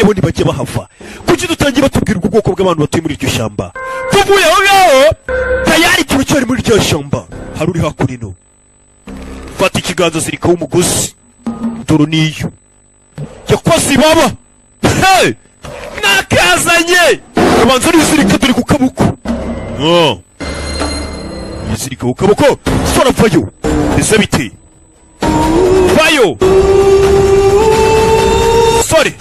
Bo ntibajya bahava. Kuki dutangiye batubwira ubwo bwoko bw'abantu batuye muri iryo shyamba? Tuvuye aho ngaho, tayari turacyari muri rya shyamba. Hari uri hakuno, fata ikiganza, zirikaho umugozi. Dore niyo yakoze ibaba. Hey! Nakazanye abanza arizirika, dore ku kaboko. Ah. Yizirika ku kaboko, sora vayo. Ese bite? Vayo sore,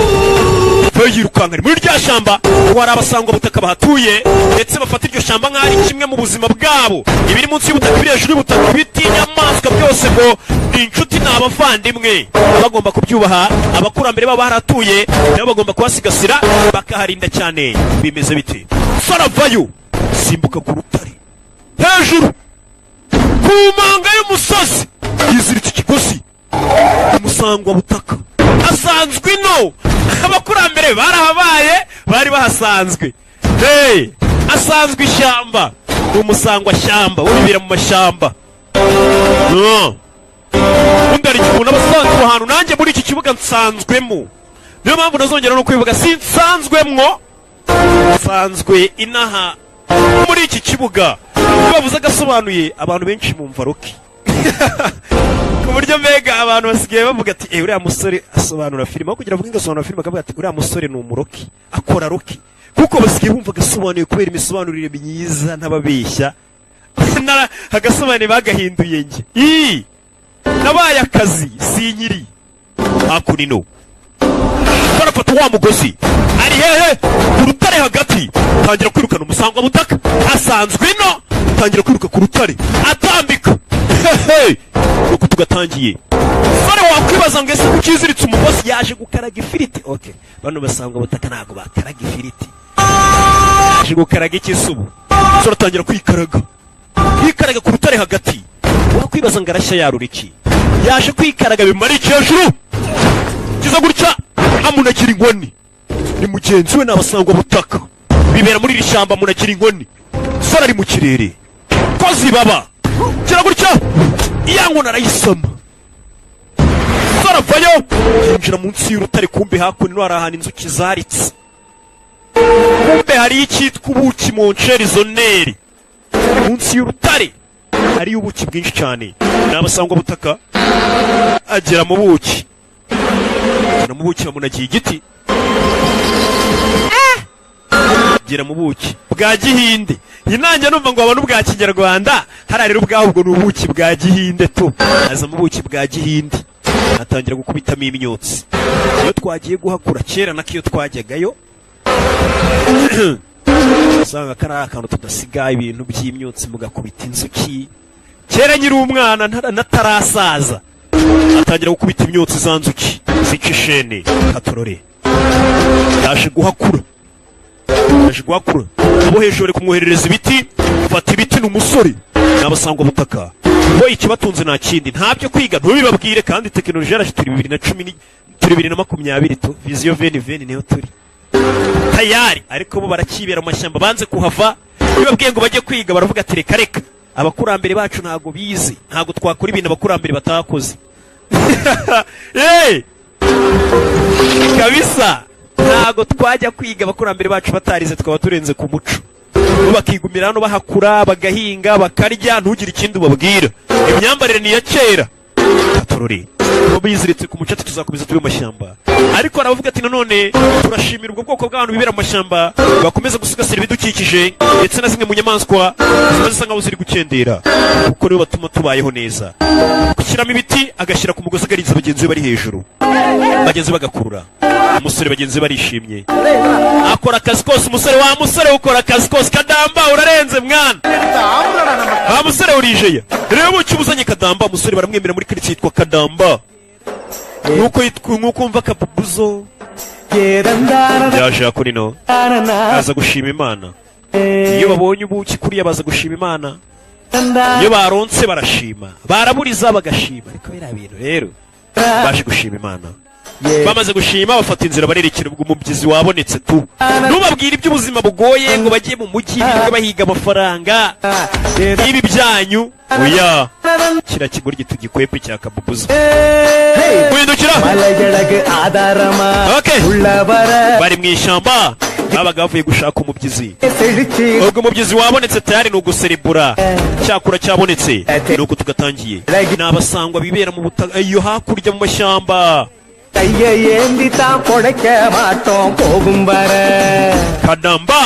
vayo. Yirukanka ari muri rya shyamba. Ngo hari abasangwa butaka bahatuye, ndetse bafata iryo shyamba nk'aho ari kimwe mu buzima bwabo. Ibiri munsi y'ubutaka, ibiri hejuru y'ubutaka, ibiti, inyamaswa, byose ngo ni inshuti, ni abavandimwe, bagomba kubyubaha. Abakurambere babo barahatuye, nabo bagomba kuhasigasira, bakaharinda cyane. Bimeze bite? Sora vayo, simbuka ku rutare hejuru ku manga y'umusozi, yiziritse ikigozi. Umusangwa butaka asanzwe ino, abakurambere barahabaye, bari bahasanzwe. Hey, asanzwe ishyamba, ni umusangwa shyamba, wibera mu mashyamba. Ah. Undi hari igihe umuntu aba asanzwe ahantu. Nanjye muri iki kibuga nsanzwemo, niyo mpamvu nazongera no kwivuga sinsanzwemwo, nsanzwe inaha muri iki kibuga. Iyo bavuze agasobanuye, abantu benshi bumva Rocky, ku buryo mbega abantu basigaye bavuga ati: "Eh, uriya musore asobanura filime." Aho kugira avuge ngo asobanura filime, akavuga ati: "Uriya musore ni umuroki, akora Rocky," kuko basigaye bumva agasobanuye kubera imisobanurire myiza. Ntababeshya, agasobanuye bagahinduye njye. Ii! Nabaye akazi sinkiri hakuno. Barafata wa mugozi, ari hehe? Ku rutare hagati. Tangira kwirukana umusangwa butaka asanzwe ino, tangira kwiruka ku rutare atambika. Hehe, nuko tugatangiye. Sore, wakwibaza ngo: "Ese kuki yiziritse umugozi?" Yaje gukaraga ifiriti. Okay, bano basangwa butaka ntabwo bakaraga ifiriti. Yaje gukaraga iki se ubu? Sore atangira kwikaraga, yikaraga ku rutare hagati. Wakwibaza ngo arashya yarura iki? Yaje kwikaraga bimara iki hejuru kiza gutya, amunagira inkoni. Ni mugenzi we, ni abasangwa butaka bibera muri iri shyamba. Amunagira inkoni, sore ari mu kirere, kozi baba kira gutya, iya nkoni arayisama. Sore avayo, yinjira munsi y'urutare. Kumbe hakuno hari ahantu inzuki zaritse. Kumbe hariyo icyitwa ubuki, moncherizoneri. Munsi y'urutare hariyo ubuki bwinshi cyane. Ni abasangwa butaka. Agera mu buki, agera mu buki, bamunagiye igiti. Agera mu buki bwa gihinde. Iyi nanjye numva ngo babone ubwa kinyarwanda hariya. Rero ubwabwo ni ubuki bwa gihinde tu. Aza mu buki bwa gihinde, atangira gukubitamo imyotsi. Iyo twagiye guhakura kera, nako iyo twajyagayo, usanga kari akantu tudasiga ibintu by'imyotsi, mugakubita inzuki. Kera nkiri umwana, natarasaza. Atangira gukubita imyotsi, za nzuki zica ishene. Katorore yaje guhakura, yaje guhakura. Abo hejuru bari kumwoherereza ibiti. Fata ibiti. Ni umusore, ni abasangwa butaka bo, ikibatunze nta kindi, nta byo kwiga, ntubibabwire. Kandi tekinoloji yaraje, turi bibiri na cumi turi 2020 tu, vision 2020 niyo turi tayari. Ariko bo barakibera mu mashyamba, banze kuhava. Bibabwiye ngo bajye kwiga, baravuga ati: "Reka reka, abakurambere bacu ntabwo bize, ntabwo twakora ibintu abakurambere batakoze." Hey! Kabisa ntabwo twajya kwiga abakurambere bacu batarize, twaba turenze ku muco. Bo bakigumira hano, bahakura, bagahinga, bakarya, ntugire ikindi ubabwira. Imyambarire ni iya kera. Katorore bo biziritse ku muco, ati: "Tuzakomeza tube mu mashyamba." Ariko aravuga ati: "Nanone turashimira ubwo bwoko bw'abantu bibera mu mashyamba, bakomeza gusigasira ibidukikije, ndetse na zimwe mu nyamaswa ziba zisa nkaho ziri gukendera, kuko nibo batuma tubayeho neza." Gushyiramo ibiti, agashyira ku mugozi, agariza bagenzi be bari hejuru, bagenzi be bagakurura umusore. Bagenzi be barishimye. Akora akazi kose umusore. Wa musore, ukora akazi kose. Kadamba, urarenze mwana. Wa musore, urijeye. Reba uki ubuzanye Kadamba. Umusore baramwemera muri karitsiye, yitwa Kadamba, nkuko yitwa, nkuko wumva Kabubuzo. Yaje hakuno, aza gushima Imana. Iyo babonye ubuki kuriya, baza gushima Imana. Iyo baronse barashima, baraburiza bagashima. Ariko biriya bintu rero, baje gushima Imana. Bamaze gushima bafata inzira barerekera. Ubwo umubyizi wabonetse tu, ntubabwire iby'ubuzima bugoye ngo bajye mu mujyi birirwe bahiga amafaranga ibi byanyu. Oya, kiriya kigoryi tugikwepe cya kabubuza guhindukira. மலையழகு ஆதாரமா Okay. உள்ளவர Bari mu ishyamba, babaga bavuye gushaka umubyizi. செழிச்சி Ubwo umubyizi wabonetse, tayari ni uguserebura, cyakura cyabonetse, nuko tugatangiye. Ni abasangwa bibera mu butaka iyo hakurya mu mashyamba. கைய ஏந்தி தான் பொழைக்க மாட்டோம் போகும் வர Kadamba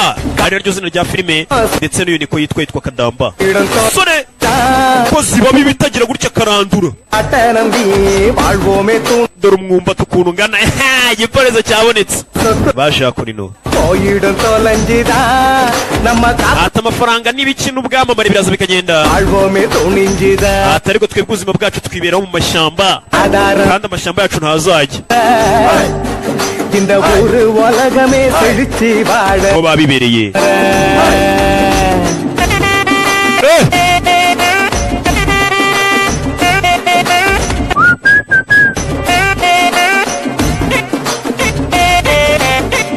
ari naryo zina rya filime, ndetse n'uyu niko yitwa Kadamba. இடம் Sore ko ziba bibi itagira gutya karandura. தோட்ட நம்பி வாழ்வோமே தூண் Dore umwumbati ukuntu ungana, igiporezo cyabonetse, baje hakuno. போயிடும் தொலைஞ்சுதான் நம்ம காத்து Ati amafaranga n'ibiki n'ubwamamare biraza bikagenda. வாழ்வோமே துணிஞ்சுதான் Ati ariko twebwe ubuzima bwacu twiberaho mu mashyamba, ஆதாரம் kandi amashyamba yacu ntazajya. இந்த ஊரு உலகமே செழிச்சு வாழ Aho babibereye. Eh!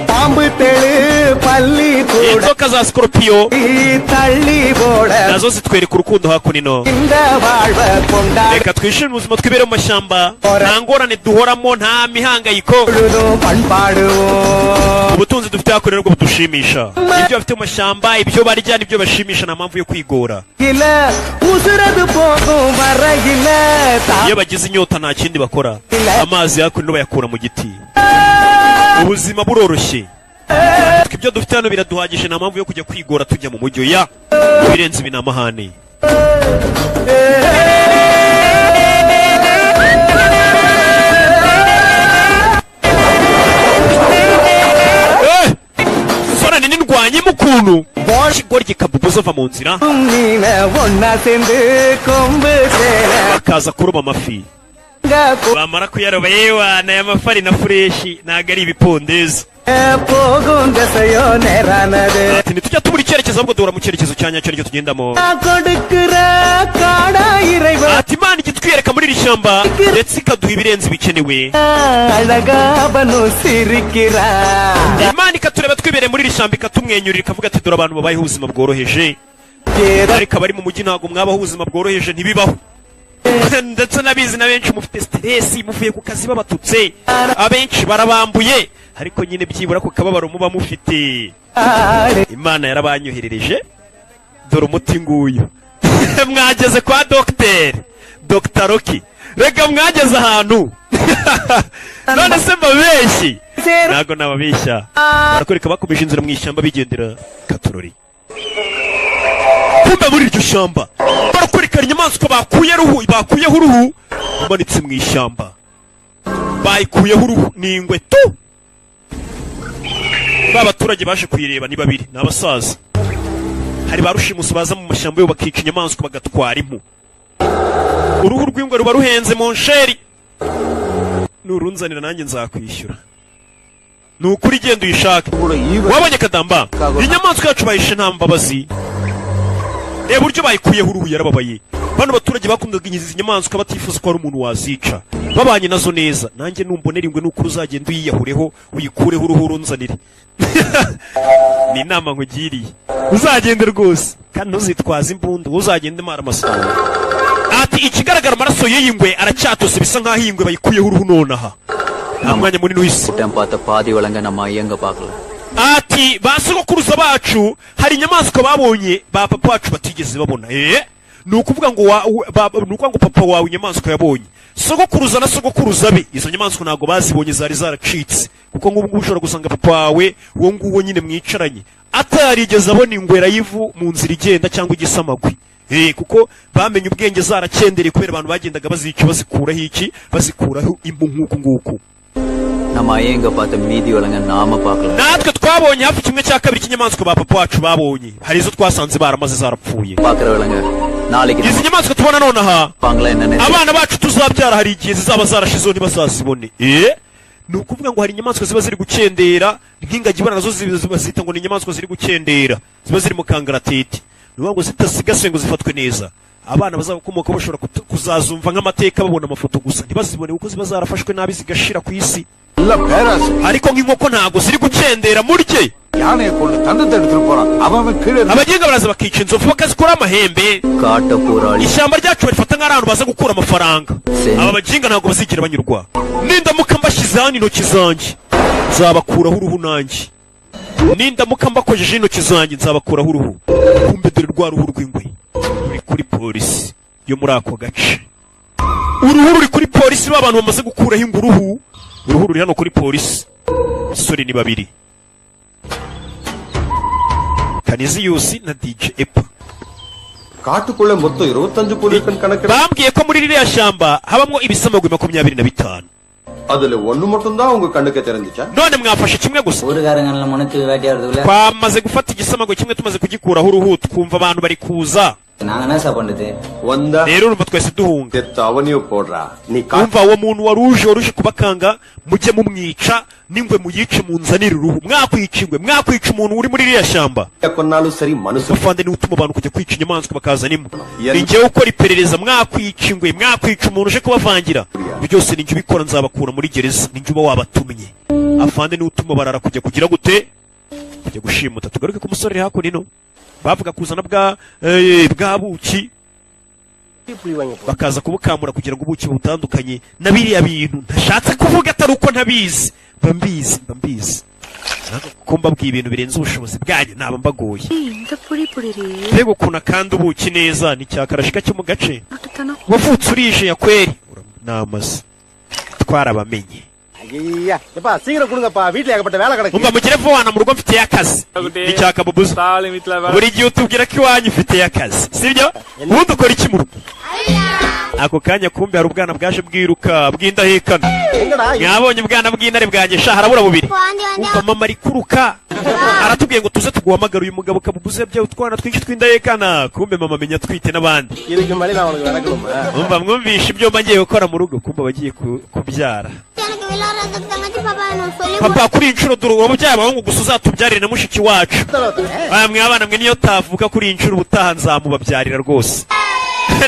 பாம்பு தெளு பள்ளி கூட Inzoka za scorpion தள்ளி போட nazo zitwereka urukundo hakuno. இந்த வாழ்வ கொண்டாட Reka twishime ubuzima twibere mu mashyamba, nta ngorane duhoramo, nta mihangayiko. பொழுதும் பண்பாடுவோம் Ubutunzi dufite hakuno nibwo budushimisha. Ibyo bafite mu mashyamba, ibyo barya nibyo bashimisha, nta mpamvu yo kwigora. இல்ல உசுரது போகும் வரையில Iyo bagize inyota nta kindi bakora, amazi hakuno bayakura mu giti. Ubuzima buroroshye. Twe ibyo dufite hano biraduhagije, nta mpamvu yo kujya kwigora tujya mu mujyi. Ya ibirenze ibi ni amahane. Eh! Sora nini ndwanyemo ukuntu ikigoryi kabubuza ava mu nzira. நீன ஒன்னா சேர்ந்து கொம்பு சேர Bakaza kuroba amafi, bamara kuyaroba, yewe aya mafi ari na fresh, ntabwo ari ibipondezi. போகும் திசையோ நேரானது Ati ntitujya tubura icyerekezo, ahubwo duhora mu cyerekezo cya nyacyo, nicyo tugendamo. கொடுக்கிற காடா இறைவன் Ati Imana ijya itwiyereka muri iri shyamba, ndetse ikaduha ibirenze ibikenewe. அழகாபனும் சிரிக்கிறான் Imana ikatureba twibereye muri iri shyamba, ikatumwenyurira, ikavuga ati dore abantu babayeho ubuzima bworoheje. ஏதோ Ariko abari mu mujyi ntabwo mwabaho ubuzima bworoheje, ntibibaho. Ndetse n'abizi na benshi mufite stress, muvuye ku kazi babatutse, abenshi barabambuye, ariko nyine byibura ku kababaro muba mufite, Imana yarabanyoherereje. Dore umuti nguyu. Mwageze kwa dogiteri, Dr Roki. Reka mwageze ahantu none se mbabeshyi? Ntabwo nababeshya. Barakwereka bakomeje inzira mu ishyamba bigendera katorori. Kumbe muri iryo shyamba barakwereka inyamaswa bakuye ruhu, bakuyeho uruhu, imanitse mu ishyamba. Bayikuyeho uruhu, ni ingwe tu. Ba baturage baje kuyireba ni babiri, ni abasaza. Hari ba rushimusi baza mu mashyamba yo bakica inyamaswa, bagatwara impu. Uruhu rw'ingwe ruba ruhenze mu nsheri. Nurunzanira nanjye nzakwishyura. Ni ukuri, genda uyishake. Wabonye Kadamba? Inyamaswa yacu bayishe nta mbabazi. Reba uburyo bayikuyeho uruhu, yarababaye. Bano baturage bakundaga izi nyamaswa, batifuza ko hari umuntu wazica, babanye nazo neza. Nanjye numbonera ingwe, nukuri uzagenda uyiyahureho, uyikureho uruhu, urunzanire. Ni inama nkugiriye, uzagende rwose, kandi ntuzitwaze imbunda, uzagende mara amasuku. Ati ikigaragara amaraso y'iyi ngwe aracyatose, bisa nk'aho iyi ngwe bayikuyeho uruhu nonaha, nta mwanya munini w'isi. கூட்டம் பார்த்த பாதி வழங்க நம்ம ஐயங்க பார்க்கல. Ati ba sogokuruza bacu hari inyamaswa babonye ba papa wacu batigeze babona. Ni ukuvuga ngo ni ukuvuga ngo papa wawe inyamaswa yabonye, sogokuruza na sogokuruza be izo nyamaswa ntabwo bazibonye, zari zaracitse. Kuko nk'ubu ngubu ushobora gusanga papa wawe uwo nguwo nyine mwicaranye atarigeze abona ingwera y'ivu mu nzira igenda cyangwa igisamagwe. Kuko bamenye ubwenge zarakendereye, kubera abantu bagendaga bazica, bazikuraho iki, bazikuraho impu nk'uku nguku. நம்ம ஐயங்க பார்த்த மீதி வழங்க நாம பார்க்கல. Natwe twabonye hafi kimwe cya kabiri cy'inyamaswa ba papa wacu babonye, hari izo twasanze baramaze zarapfuye. பார்க்கிற விலங்கு நாளைக்கு Izi nyamaswa tubona nonaha, பாங்களா என்னன்னு abana bacu tuzabyara hari igihe zizaba zarashizeho, ntibazazibone. Ni ukuvuga ngo hari inyamaswa ziba ziri gukendera nk'ingagi, bana nazo bazita ngo ni inyamaswa ziri gukendera, ziba ziri mu kangaratete. Ni ukuvuga ngo zitasigasiwe ngo zifatwe neza Abana bazabakomoka bashobora kuzazumva nk'amateka, babona amafoto gusa, ntibazibone kuko ziba zarafashwe nabi zigashira ku isi. நல்ல பேராசை. Ariko nk'inkoko ntago ziri gukendera murye. யானையை கொண்டு தந்தத்தை எடுத்துட்டு போறான் அவன் அவன் கீழே இருந்து Abagenga baraza bakica inzovu, bakazikura amahembe. காட்ட போராளி. Ishyamba ryacu barifata nk'aho ari ahantu baza gukura amafaranga. Se- Aba bajinga ntabwo bazigera banyurwa. Nindamuka mbashyize hano intoki zanjye, nzabakuraho uruhu. Nanjye nindamuka mbakojeje intoki zanjye, nzabakuraho uruhu. Kumbe dore rwa ruhu rw'ingwe ruri kuri polisi yo muri ako gace. Uruhu ruri kuri polisi, ba bantu bamaze gukuraho ingwe uruhu. Uruhu ruri hano kuri polisi. Abasore ni babiri, Kaniziyusi na DJ Epa. காட்டுக்குள்ள மொத்தம் இருபத்தஞ்சு புலி இருக்குன்னு கணக்கு. Bambwiye ko muri ririya shyamba habamo ibisamagwe 25. அதுல ஒண்ணு மட்டும்தான் உங்க கண்ணுக்கு தெரிஞ்சுச்சா? None mwafashe kimwe gusa. ஊருக்காரங்க முனத்து வேட்டையாடுறதுக்குள்ள Twamaze gufata igisamagwe kimwe, tumaze kugikuraho uruhu twumva abantu bari kuza. நாங்க என்ன சார் பண்றது? வந்தா Rero urumva twese duhunga. செத்த அவனையும் போடுறா நீ. Umva, uwo muntu waruje waruje kubakanga, mujye mumwica n'ingwe muyice, munzanire uruhu. Mwakwica ingwe, mwakwica umuntu uri muri ririya shyamba. காட்டு கொன்னாலும் சரி மனுஷன். Afande niwe utuma abantu kujya kwica inyamaswa bakazana impu. Yari- Ni njyewe ukora iperereza. Mwakwica ingwe, mwakwica umuntu uje kubavangira, ibyo byose ni njye ubikora. Nzabakura muri gereza, ni njye uba wabatumye. Afande niwe utuma barara kujya kugira gute? Kujya gushimuta. Tugaruke ku musore hakuno. Ino bavuga kuzana bwa buki, bakaza kubukamura kugira ngo ubuki butandukanye na biriya bintu ntashatse kuvuga. Atari uko ntabizi, mba mbizi, mba mbizi, kuko mbabwiye ibintu birenze ubushobozi bwanyu naba mbagoye. இந்த புடி புடிரி. Mbega ukuntu akanda ubuki neza! Ni cyakarashika cyo mu gace. Wavutse urije ya kweri namaze twarabamenye. ஐயா எப்பா, சீக்கிரம் கொடுங்கப்பா, வீட்டுல ஏகப்பட்ட வேலை கிடக்கு. Umva, mugire vuba wana, mu rugo mfitiye akazi. Ni cyakabubuza. Buri gihe utubwira ko iwanyu ufitiye akazi, sibyo? Ubundi ukora iki mu rugo ako kanya? Kumbe hari ubwana bwaje bwiruka bw'indahekana. எங்கடா? Mwabonye ubwana bw'intare bwanjye sha? Harabura bubiri. Umva, mama ari kuruka, aratubwiye ngo tuze tuguhamagare. Uyu mugabo kabubuze yabyaye utwana twinshi tw'indahekana. Kumbe mama amenya atwite n'abandi. இதுக்கு மேலே நான் உனக்கு விளக்கணுமா? Umva, mwumvishe ibyo mba ngiye gukora mu rugo. Kumbe abagiye kubyara. எனக்கு விளையாடுறதுக்கு தங்கச்சி பாப்பா வேணும் சொல்லி. Papa, kuri iyi nshuro dore wabyaye abahungu gusa, uzatubyarire na mushiki wacu. Aya mwabana mwe, niyo tavuka kuri iyi nshuro, ubutaha nzamubabyarira rwose.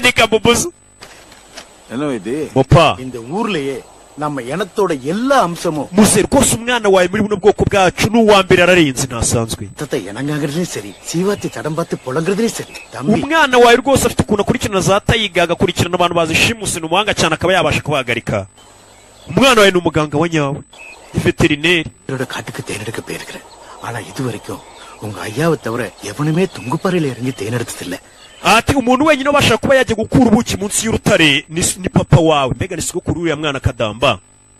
Ni kabubuza. என்ன இது? Mopa. இந்த ஊர்லயே நம்ம இனத்தோட எல்லா அம்சமும் Muze rwose, umwana wawe muri buno bwoko bwacu ni uwa mbere, ararenze, ntasanzwe. ரத்தத்தை இணங்காங்கிறதுலயும் சரி, சீவாத்தி தடம் பார்த்து புலங்குறதுலயும் சரி தம்பி. Umwana wawe rwose afite ukuntu akurikirana za tiger, agakurikirana abantu bazishimuse, ni umuhanga cyane, akaba yabasha kubahagarika. Umwana wawe ni umuganga wa nyawe, ni veterineri. என்னோட காட்டுக்கு தேனெடுக்க போயிருக்கிறேன். ஆனா இது வரைக்கும் உங்க ஐயாவை தவிர எவனுமே தொங்குப்பாறையில இறங்கி தேனெடுத்தது இல்ல. Ati umuntu wenyine ubasha kuba yajya gukura ubuki munsi y'urutare ni papa wawe, mbega ni sogokuru uriya mwana Kadamba.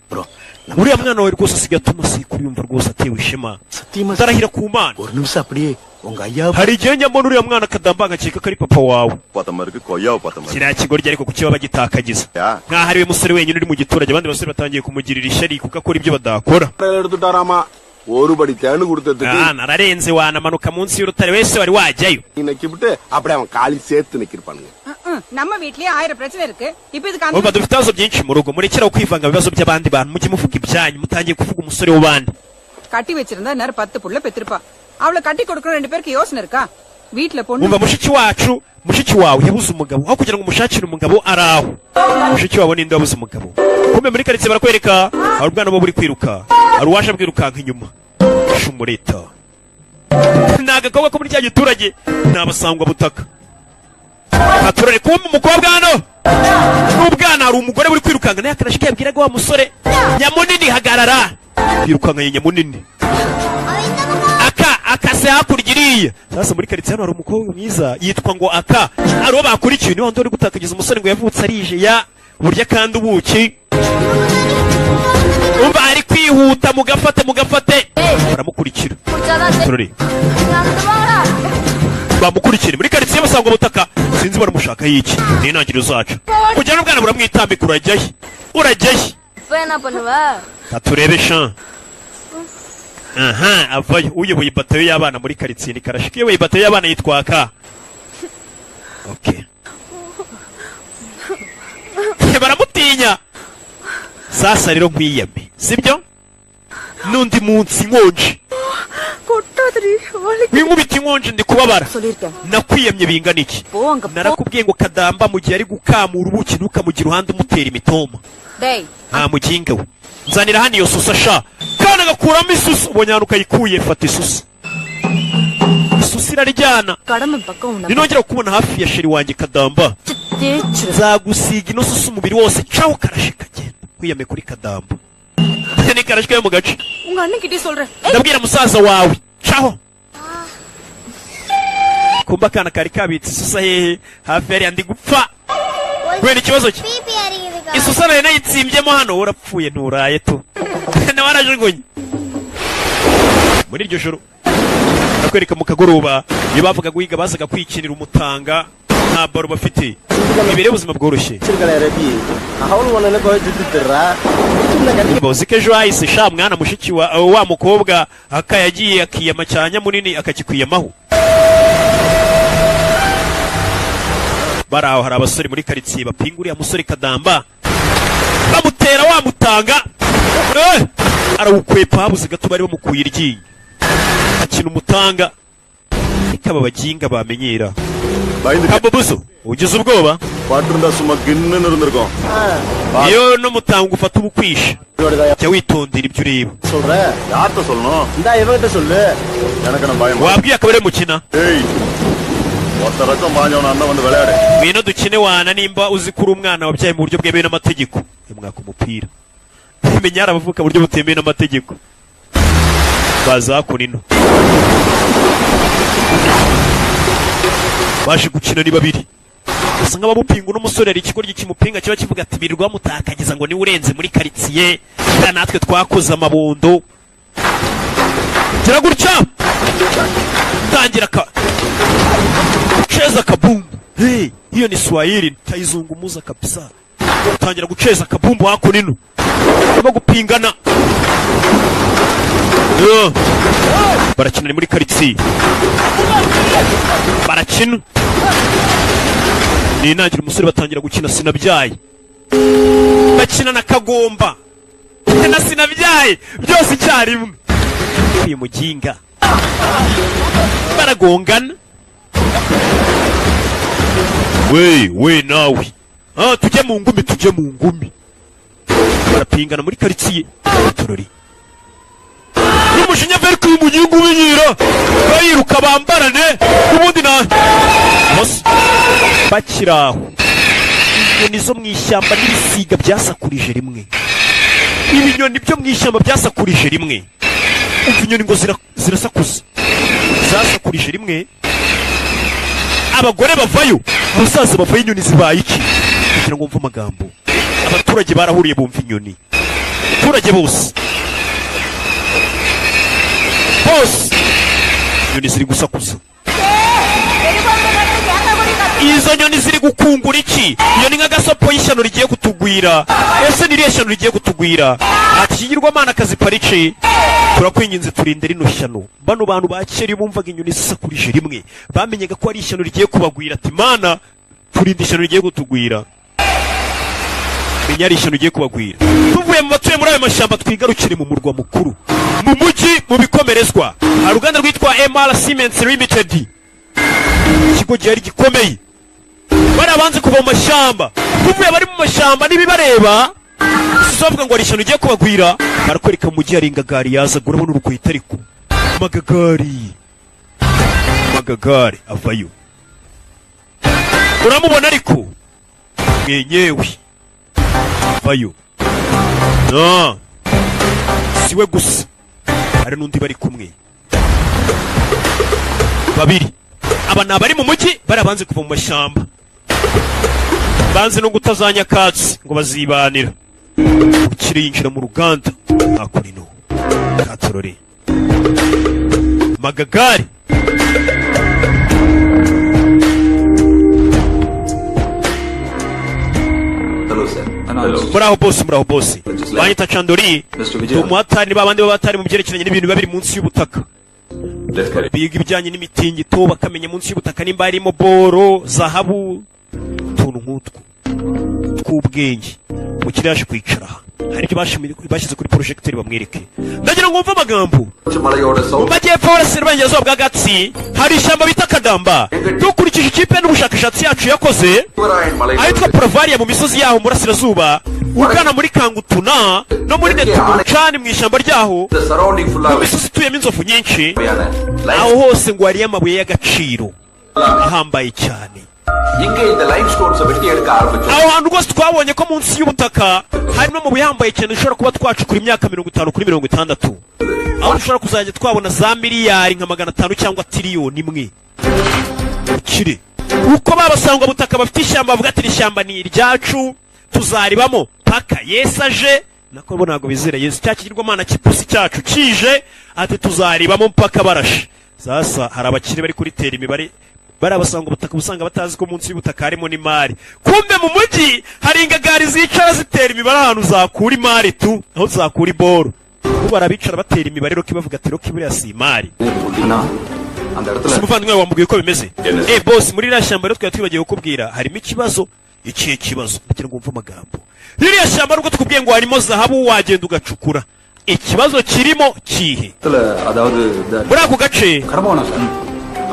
அப்புறம் நம்ம Uriya mwana wawe rwose asigaye atuma sekuru yumva rwose atewe ishema. சத்தியமா Ndarahira ku Mana. ஒரு நிமிஷம் அப்படியே உங்க ஐயா Hari igihe njya mbona uriya mwana Kadamba nkakeka ko ari papa wawe. பார்த்த மாதிரி இருக்கு, கொய்யாவை பார்த்த மாதிரி. Kiriya kigoryi ariko kuki baba bagitakagiza nk'aho ari we musore wenyine uri mu giturage? Abandi basore batangiye kumugirira ishyari kuko akora ibyo badakora. எடுத்துட்டாராமா ஒரு படி தேனு கொடுத்ததுக்கு. Ah, nararenze, wanamanuka munsi y'urutare wese wari wajyayo. நக்கிவிட்டு அப்படியே அவன் காலி சேர்த்து நிக்கிருப்பானுங்க. நம்ம வீட்லயே ஆயிரம் பிரச்சனை இருக்கு, இப்ப இதுக்கு அந்த Umva, dufite ibibazo byinshi mu rugo, murekeraho kwivanga mu bibazo by'abandi bantu, mujye muvuga ibyanyu. Mutangiye kuvuga umusore w'abandi. கட்டி வச்சிருந்தா நேரம் 10 புள்ள பெத்திருப்பா. அவளை கட்டி கொடுக்கணும், ரெண்டு பேருக்கு யோசனை இருக்கா? வீட்ல பொண்ணு Umva, mushiki wacu, mushiki wawe yabuze umugabo, aho kugira ngo umushakire umugabo ari aho. Mushiki wabo ninde wabuze umugabo? Kumbe muri karitsiye barakwereka hari ubwana buba buri kwiruka, hari uwaje bwirukanka inyuma. Shumureta ni agakobwa ko muri cya giturage, ni abasangwa butaka aturare. Kumbe umukobwa hano n'ubwana, hari umugore buri kwirukanka nawe akarashika yabwiraga wa musore nyamunini hagarara, yirukankanye nyamunini aka akase hakurya iriya. Sasa muri karitsiye hano hari umukobwa mwiza yitwa ngo aka, hari uwo bakurikiye, niwe wundi uri gutakagiza umusore ngo yavutse arije ya burya kandi ubuki. Umva, ari kwihuta, mugafate mugafate, baramukurikira. Turore, bamukurikire muri karitsiye basanga ubutaka, sinzi baramushaka yiki. Ni intangiriro zacu kujya n'ubwana buramwitambika. Urajyahe? Urajyahe? இப்ப என்ன பண்ணுவ? Katurebe sha. Aha avayo uyoboye batayo y'abana muri karitsiye ni Karashika. Uyoboye batayo y'abana yitwa ka, okay, baramutinya. Sasa rero nkwiyame, sibyo? N'undi munsi nkonje. கொட்டாதடி. Winkubita inkonje. Ndakonje, ndi kubabara. சொல்லியிருக்கேன். Nakwiyamye bingana iki? போ அங்க போ. Narakubwiye ngo Kadamba mu gihe ari gukamura ubuki ntukamugire uruhande umutera imitoma. டேய். Nta muginga we, nzanira hano iyo susa sha. Kana gakuramo isusa, ubonye ahantu ukayikuye, fata isusa, isusa iraryana. கடமை பக்கம் உன்னை Ninongera kukubona hafi ya chéri wanjye Kadamba, தேய்ச்சிரு. nzagusiga ino susa umubiri wose. Caho karashe kagenda kwiyame kuri Kadamba, ni karashwe yo mu gace. உங்க அண்ணன் கிட்டே சொல்றேன். Ndabwira musaza wawe. Caho kumba akana kari kabitse isusa hehe? Hafi hariya. Ndi gupfa kubera ikibazo cye. BP இறங்குதுக்கா. Isusa nari nayitsimbyemo hano. Urapfuye, nturaye tu, nawe arajugunye. Muri iryo joro ndakwereka mu kagoroba, iyo bavuga guhiga bazaga kwikinira umutanga, nta baro bafite, imbere y'ubuzima bworoshye. Ravi அவளும் ஒன்னு குறைச்சிட்டு திர்றா சின்ன கட்டி. Uzi ko ejo hahise sha mwana mushiki wa mukobwa aka yagiye akiyama cya nyamunini akakikwiyamaho. Bari aho, hari abasore muri karitsiye bapinga uriya musore Kadamba, bamutera wamutanga. Arawukwepa, habuze gato bari bamukuye iryinyo. Akina umutanga, ariko aba baginga bamenyera. Kabubuzo, ugize ubwoba. பட்டிருந்தா சும்மா கின்னுன்னு இருந்திருக்கும். Iyo n'umutanga ufata ubukwisha, jya witondera ibyo ureba. சொல்ற. யார்கிட்ட சொல்லணும்? இந்தா இவகிட்ட சொல்லு. எனக்கு என்ன பயம்? Wabwiye akaba ari mukina. ஏய், ஒருத்த ரக்கம் பாஞ்சவன அண்ணன் வந்து விளையாடு. Ngwino dukine wana, nimba uzi ko uri umwana wabyaye mu buryo bwemewe n'amategeko. Mwaka umupira menya hari abavuka mu buryo butemewe n'amategeko. Baza hakuno ino, baje gukina ni babiri gusa nk'abamupinga. Uno musore hari ikigoryi kimupinga kiba kivuga ati birirwa mutakagiza ngo niwe urenze muri karitsiye, ya natwe twakoze amabondo. Gira gutya tangira ka cheza kabumbu. Hey, hiyo ni Swahili nitaizungumuza kabisa. Tangira gucheza kabumbu hakuno ino, barimo gupingana. Yo. Barakina, ni muri karitsiye barakina, ni intangira umusore batangira gukina sinabyaye, bakina na kagomba na sinabyaye byose icyarimwe. Uyu muginga baragongana. We we nawe, ah, tujye mu ngumi, tujye mu ngumi. Barapingana muri karitsiye turori n'umujinya veri uyu muginga ubinyira bayiruka bambarane ubundi na bose bakiri aho. Inyoni zo mu ishyamba n'ibisiga byasakurije rimwe, ibinyoni byo mu ishyamba byasakurije rimwe. Umva inyoni ngo zirasakuza, zasakurije rimwe, abagore bavayo, abasaza bavayo. Inyoni zibaye iki? Kugira ngo wumve amagambo, abaturage barahuriye bumva inyoni. Abaturage bose bose, inyoni ziri gusakuza. Izo nyoni ziri gukungura iki? Iyo ni nk'agasopo y'ishyano rigiye kutugwira. Ese ni irihe shyano rigiye kutugwira? Ati ikigirwamana kazi parici, turakwinginze turinde rino shyano. Bano bantu ba kera iyo bumvaga inyoni zisakurije rimwe, bamenyaga ko ari ishyano rigiye kubagwira. Ati mana, turinde ishyano rigiye kutugwira. Menya ari ishyano rigiye kubagwira. Tuvuye mu batuye muri ayo mashyamba, twigarukire mu murwa mukuru, mu mujyi, mu bikomerezwa. Hari uruganda rwitwa MR Cements Limited, ikigo gihari gikomeye. Bariya banze kuva mu mashyamba, tuvuye abari mu mashyamba n'ibibareba bavuga ngo hari ishyano rigiye kubagwira. Barakwereka mu mujyi hari ingagari yazaga, urabona urukweto, ariko magagari magagari avayo, uramubona ariko mwenyewe avayo. No siwe gusa, hari n'undi bari kumwe babiri. Aba ni abari mu mujyi, bariya banze kuva mu mashyamba, banze no guta za nyakatsi ngo bazibanira. Ukiri yinjira mu ruganda hakurino katorore magagari. Hello sir. Muraho boss, muraho boss. Banyita Chandori. Mr. Ndi Vijay. umuhatari, ba bandi b'abatari mu byerekeranye n'ibintu biba biri munsi y'ubutaka. Let's carry. Biga ibijyanye n'imitingito, bakamenya munsi y'ubutaka nimba harimo boro, zahabu, utuntu nk'utwo tw'ubwenge. Umukiriya yaje kwicara aha. Hari ibyo bashyize kuri projecteur bamwereke. Ndagira ngo wumve amagambo. மலையோட Mu majyepfo y'uburasirazuba bwa Gatsi hari ishyamba bita Kadamba. Dukurikije ikipe n'ubushakashatsi yacu yakoze Sivarayan மலை ahitwa Provariya mu misozi yaho mu burasirazuba ugana muri Kangutuna no muri Netubucani mu ishyamba ryaho, surrounding mu ஃபுல்லாவே misozi ituyemo inzovu nyinshi, aho hose ngo hariyo amabuye y'agaciro ahambaye cyane. இங்க இந்த Lime stones வெட்டி எடுக்க ஆரம்பிச்சோம். Aho hantu rwose twabonye ko munsi y'ubutaka harimo amabuye ahambaye cyane, dushobora kuba twacukura imyaka 50 kuri 60, aho dushobora kuzajya twabona za miliyari nka 500 cyangwa tiriyoni 1. Ukire uko babasangwa butaka bafite ishyamba bavuga ati: "Iri shyamba ni iryacu, tuzaribamo paka Yesu aje." Nako bo ntabwo bizera Yesu, cya kigirwamana cy'ipusi cyacu kije, ati tuzaribamo mpaka barashe. Sasa hari abakire bari kuritera imibare, bari abasanga ubutaka usanga batazi ko munsi y'ubutaka harimo n'imari. Kumbe mu mujyi hari ingagari zicara zitera imibare ahantu zakura imari tu, aho zakura iboro. Bo barabicara batera imibare, Rocky bavuga ati: "Rocky buriya si imari." அண்ணா அந்த இடத்துல Si umuvandimwe wawe wamubwiye uko bimeze? Eh boss, muri iriya shyamba rero twari twibagiwe kukubwira harimo ikibazo. Ikihe kibazo? Ndagira ngo wumve amagambo. Ririya shyamba nubwo tukubwiye ngo harimo zahabu, wagenda ugacukura, ikibazo kirimo kihe? இடத்துல அதாவது இந்த Muri ako gace, Kadambanam sir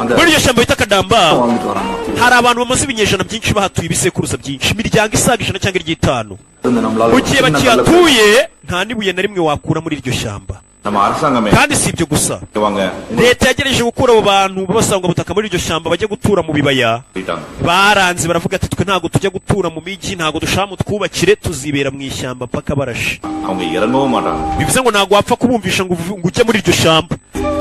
அந்த muri iryo shyamba bita Kadamba, வாழ்ந்துட்டு வராங்க. hari abantu bamaze ibinyejana byinshi bahatuye, ibisekuruza byinshi, imiryango isaga 100 cyangwa iry'itanu. இருந்து நம்மளால Mu gihe சின்ன கல்ல bakihatuye nta n'ibuye na rimwe wakura muri iryo shyamba. நம்ம அரசாங்கமே Kandi si ibyo gusa, வாங்க leta yagerageje gukura abo bantu babasanga butaka muri iryo shyamba bajye gutura mu bibaya. சொல்லிட்டாங்க. Baranze baravuga ati: "Twe ntabwo tujya gutura mu mijyi, ntabwo dushaka mutwubakire, tuzibera mu ishyamba mpaka barashe." அவங்க இறங்கவும் மாட்டாங்க. Bivuze ngo ntabwo wapfa kubumvisha ngo ujye muri iryo shyamba.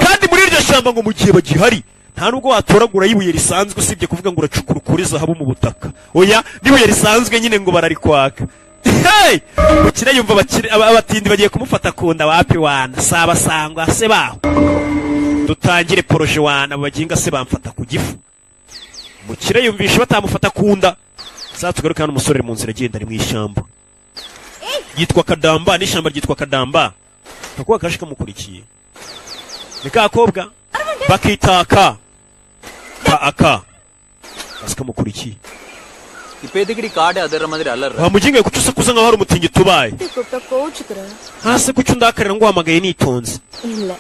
Kandi muri iryo shyamba ngo mu gihe bagihari nta nubwo watoragura ibuye risanzwe, usibye kuvuga ngo uracukura ukure zahabu mu butaka. Oya, n'ibuye risanzwe nyine ngo bararikwaka. Hey! Mukire yumva abatindi bagiye kumufata ku nda. Wapi wana, sabasangwa se baho dutangire projet wana, abo baginga se bamfata ku gifu. Mukire yumvisha batamufata ku nda. Saa tugaruke hano, umusore ari mu nzira agenda, ari mu ishyamba yitwa Kadamba, n'ishyamba ryitwa Kadamba. Kakuba kaje kamukurikiye ni ka kobwa bakita aka ka aka kaje kamukurikiye. இப்ப எதுக்குடி காடு அதிர்ற மாதிரி அலற? Wa muginga, kuki usakuza nkaho hari umutingito ubaye? கூப்பிட்டா கோச்சுக்கிற? Hasi kuki undakarira ngo uhamagaye nitonze? இல்ல.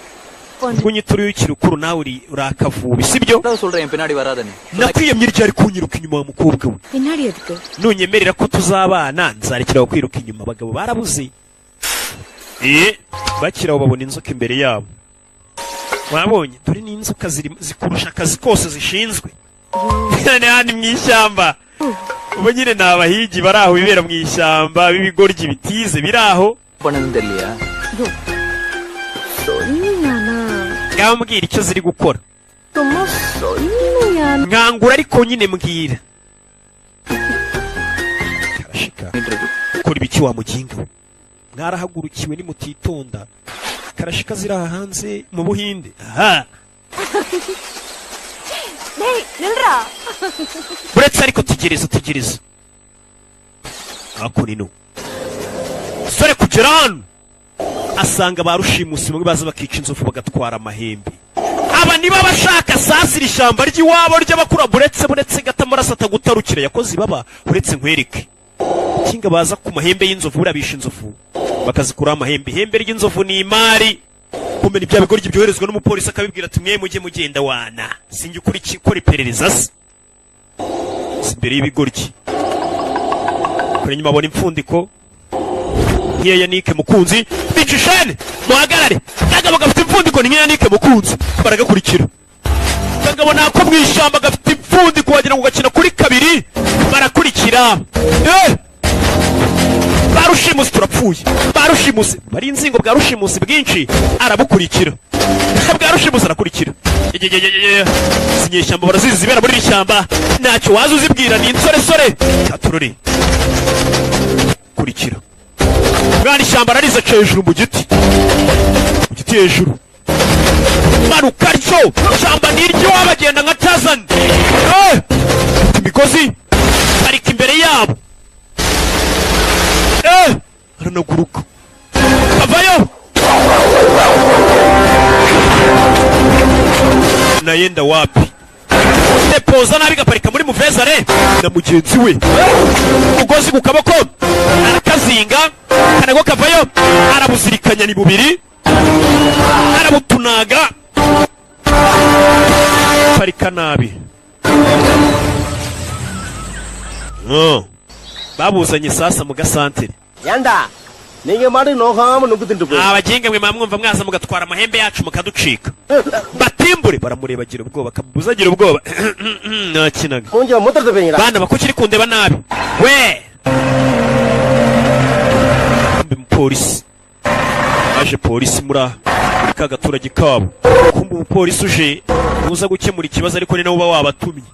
Ubwo unyituriye ukiri ukuru nawe uri urakavubi, sibyo? சொல்றேன் என் பின்னாடி வராதன்னு. Nakwiyamye ryari kunyiruka inyuma wa mukobwa we? பின்னாடி எதுக்கு? Nunyemerera ko tuzabana nzarekera kwiruka inyuma. Abagabo barabuze. Bakiri aho babona inzoka imbere yabo. Wabonye dore ni inzoka zikurusha akazi kose zishinzwe hano mu ishyamba. Ubu nyine ni abahigi bari aho bibera mu ishyamba b'ibigoryi bitize biri aho. பண்ணதுன்னு தெரியலையா? சொன்னியானா Ngaho mbwira icyo ziri gukora. சும்மா சொன்னியா? Nkangura ariko nyine mbwira. Karashika kora ibiki wa muginga we? Mwarahagurukiwe nimutitonda. Karashika ziri aha hanze mu Buhinde aha. டேய் நில்றா. Uretse ariko tegereza, tegereza hakuno. Sore kugera hano asanga ba rushimusi bamwe baza bakica inzovu bagatwara amahembe. Aba nibo abashaka sasira ishyamba ry'iwabo ry'abakura. Buretse, buretse gato, amaraso atagutarukira yakoze ibaba. Uretse nkwereke kinga baza ku mahembe y'inzovu. Buriya bisha inzovu bakazikuraho amahembe. Ihembe ry'inzovu ni imari. Kumbe ni bya bigoryi byoherezwa n'umupolisi, akabibwira ati: "Mwe mujye mugenda wana, sinjye ukora iki, ukora iperereza." Se si imbere y'ibigoryi kure nyuma abona impfundiko nk'iya Yanike Mukunzi. Bica ishene, muhagarare. Kagabo gafite impfundiko ni nk'iya Yanike Mukunzi, baragakurikira. Kagabo nako mu ishyamba gafite impfundiko wagira ngo gakina kuri kabiri, barakurikira. Eh! Ba rushimusi turapfuye, ba rushimusi bari inzingo bwa rushimusi bwinshi, arabukurikira bwa rushimusi, arakurikira. Yegegegege. Izi nyeshyamba barazizi zibera muri iri shyamba, ntacyo waza uzibwira, ni insoresore. Katurore kurikira mwana ishyamba, arariza, aca hejuru mu giti, mu giti hejuru, manuka atyo. Ishyamba ni iry'iwabo, agenda nka Tazani. Eh! Imigozi arika imbere yabo. Eh! Aranaguruka avayo. Nayenda wapi? Depoze. Ikayoza nabi, igaparika muri muvezare na mugenzi we. Umugozi ku kaboko arakazinga, kanago kavayo, arabuzirikanya ni bubiri, arabutunaga, parika nabi. Babuzanye sasa mu gasantere. ஏண்டா நீங்க மாட்டு நோகாம நுக்கு தின்ட்டு போய் Abagenga mwe mwamwumva mwaza mugatwara amahembe yacu mukaducika. Batimbure baramureba, agira ubwoba, kabuza agira ubwoba, nakinaga. மூஞ்ச மூத்திரத்தை போறீங்களா? Bana bako kiri kundeba nabi we. Kumbe umupolisi aje, polisi muri ka gaturage kabo. Kumbe umupolisi uje nuza gukemura ikibazo, ariko ni nawe uba wabatumye.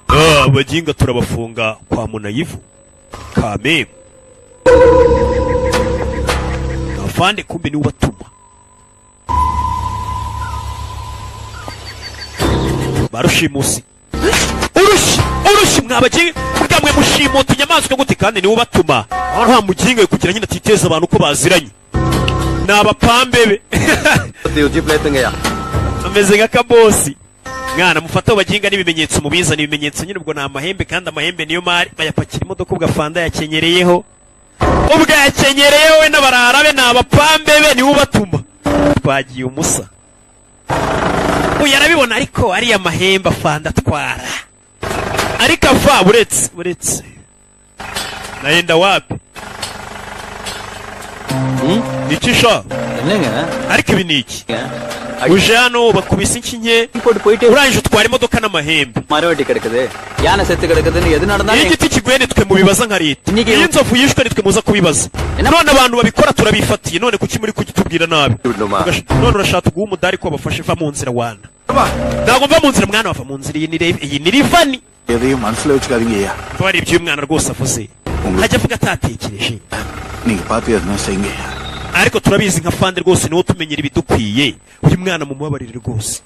Ah, abaginga turabafunga kwa Munayivu Kamembe afande. Kumbe niwe ubatuma ba rushimusi. Urushyi urushyi, mwabaginga bwamwe mushimuta inyamaswa gute? Kandi niwe ubatuma nta muginga we, kugira nyine atiteza abantu uko baziranye ni abapambe be. ஜீப்ல ஏத்துங்கய்யா. Ameze nka kabosi mwana. Mufate abo baginga n'ibimenyetso, mubizana ibimenyetso nyine. Ubwo ni amahembe, kandi amahembe niyo mari. Bayapakira imodoka, ubwo afanda yakenyereyeho, ubwo yakenyereyeho we n'abarara be ni abapambe be, niwe ubatuma. Twagiye umusa uyu arabibona, ariko ariya mahembe afanda atwara, ariko ava buretse buretse nayenda wapi iki sha? என்னங்க? Ariko ibi ni iki? Uje hano bakubise inkinye, போட்டு போயிட்டே urangije utwara imodoka n'amahembe. மரவெட்டி கிடக்குது, யானை செத்து கிடக்குதுன்னு எது Iyo நடந்தாலும் igiti kiguye nitwe mubibaza nka leta, iyo inzovu yishwe nitwe muza kubibaza. None abantu babikora turabifatiye, none kuki muri kugitubwira nabi? None urashaka guha umudari ko bafashe? Va mu nzira wana. Ntabwo mva mu nzira mwana, wava mu nzira. Iyi ni iyi ni rivani. எதையும் மனசுல வச்சுக்காதீங்க ஐயா. Kuba ari ibyo uyu mwana rwose avuze, ajya avuga atatekereje. நீங்க பார்த்து எதுனா செய்யுங்க ஐயா. Ariko turabizi nka fande rwose niwo tumenyera ibidukwiye. Uyu mwana mumubabarire rwose,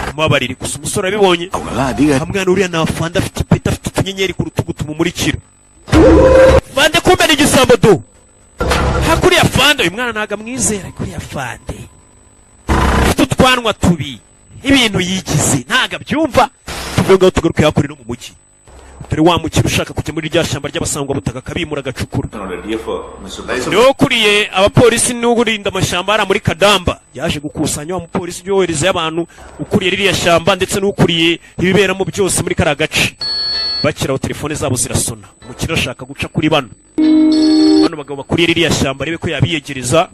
mumubabarire. Gusa umusore abibonye, அவங்கெல்லாம் அதிக mwana uriya ni afande, afite ipeti, afite utunyenyeri ku rutugu tumumurikira. Fande kumbe ni igisambo du. Hakuriya fande, uyu mwana ntabwo amwizera. Kuriya fande afite utwanwa tubi, ibintu yigize ntabwo abyumva. Tuvuge ngaho, tugaruke hakurya no mu mujyi. Dore wa mukire ushaka kujya muri rya shyamba ry'abasangwabutaka akabimura, agacukura, niwe ukuriye abapolisi n'urinda amashyamba hariya muri Kadamba. Yaje gukusanya wa mupolisi yoherezayo abantu, ukuriye ririya shyamba ndetse n'ukuriye ibiberamo byose muri kariya gace. Bakiraho telefone zabo zirasona. Umukire arashaka guca kuri bano bagabo bakuriye ririya shyamba, arebe ko yabiyegereza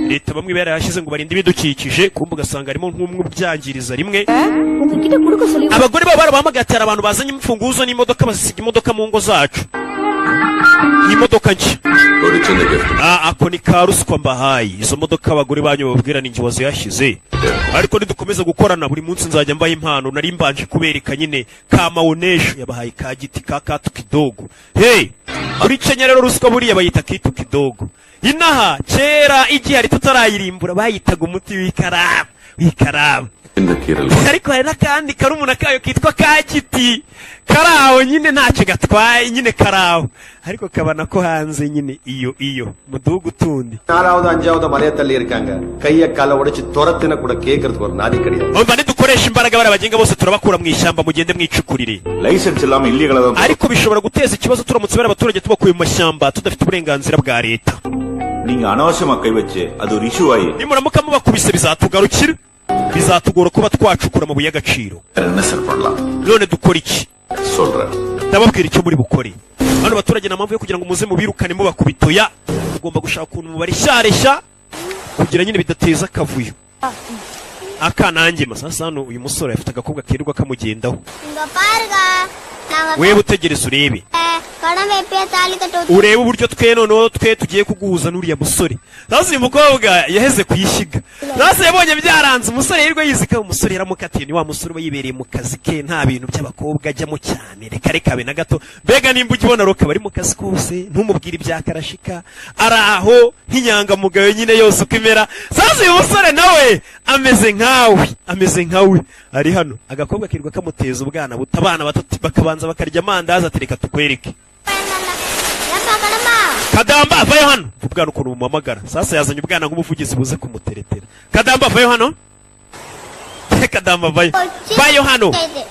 leta. Bamwe barayashyize ngo barinde ibidukikije, kumbe ugasanga harimo nk'umwe ubyangiriza rimwe. உங்ககிட்ட கொடுக்க சொல்லி Abagore baba barabahamagaye ati hari abantu bazanye imfunguzo n'imodoka, bazisiga imodoka mu ngo zacu, iyi modoka nshya. ஒரு சின்ன gift. Ah, ako ni ka ruswa mbahaye. Izo modoka abagore banyu bababwira ni njye waziyashyize, ariko nidukomeza gukorana buri munsi nzajya mbaha impano. Nari mbanje kubereka nyine ka maonesho yabahaye ka giti ka katu kidogo. Hey, muri Kenya rero ruswa buriya bayita kitu kidogo. Inaha kera igihari tutarayirimbura bayitaga umuti w'ikaramu w'ikaramu. இந்த கீரல். Ariko hari n'akandi karumuna kayo kitwa ka giti, kari aho nyine ntacyo gatwaye nyine, kari aho ariko kabona ko hanze nyine iyo iyo mu duhugu tundi. நாலாவது அஞ்சாவது மலையை தள்ளி இருக்காங்க. கைய கால உடைச்சு துரத்தின கூட கேக்குறதுக்கு ஒரு நாதி கிடையாது. Umva, nidukoresha imbaraga bariya bagenga bose turabakura mu ishyamba, mugende mwicukurire. Licence இல்லாம இல்லீகலா தான். Ariko bishobora guteza ikibazo turamutse bariya abaturage tubakuye mu mashyamba tudafite uburenganzira bwa leta. நீங்க அனாவசியமா கை வச்சு அது ஒரு இஷ்யூ ஆகி Nimuramuka mubakubise bizatugarukira, bizatugora kuba twacukura amabuye y'agaciro. என்ன சார் பண்ணலாம்? None dukora iki? சொல்றேன். Ndababwira icyo muri bukore. Bano baturage nta mpamvu yo kugira ngo muze mubirukane mubakubitoya, mugomba gushaka ukuntu mubareshyareshya kugira nyine bidateza akavuyo. Akanange masasa hano, uyu musore afite agakobwa kirirwa kamugendaho. இங்க பாருங்க, நாங்க Wewe utegereze urebe. கடமை எப்பயே தாலி கட்ட Urebe uburyo twe noneho twe tugiye kuguhuza n'uriya musore. Sasa uyu mukobwa yaheze kuyishyiga, sasa yabonye byaranze. Umusore yirirwa yizika, umusore yaramukatiye. Ni wa musore uba yibereye mu kazi ke, nta bintu by'abakobwa ajyamo cyane, reka reka be na gato. Mbega nimba ujya ubona roka bari mu kazi kose, ntumubwire ibya karashika, ari aho nk'inyangamugayo nyine yose uko imera. Sasa uyu musore nawe ameze nkawe, ameze nkawe, ari hano agakobwa kirirwa kamuteza ubwana buto, abana bato bakabanza bakarya amandazi, ati reka tukwereke. ஏப்பா கடமா. Kadamba, vayo hano. Ubwana ukuntu bumuhamagara. Sasa yazanye ubwana nk'umuvugizi buze kumuteretera. Kadamba, vayo hano. Kadamba, vayo, vayo hano. இது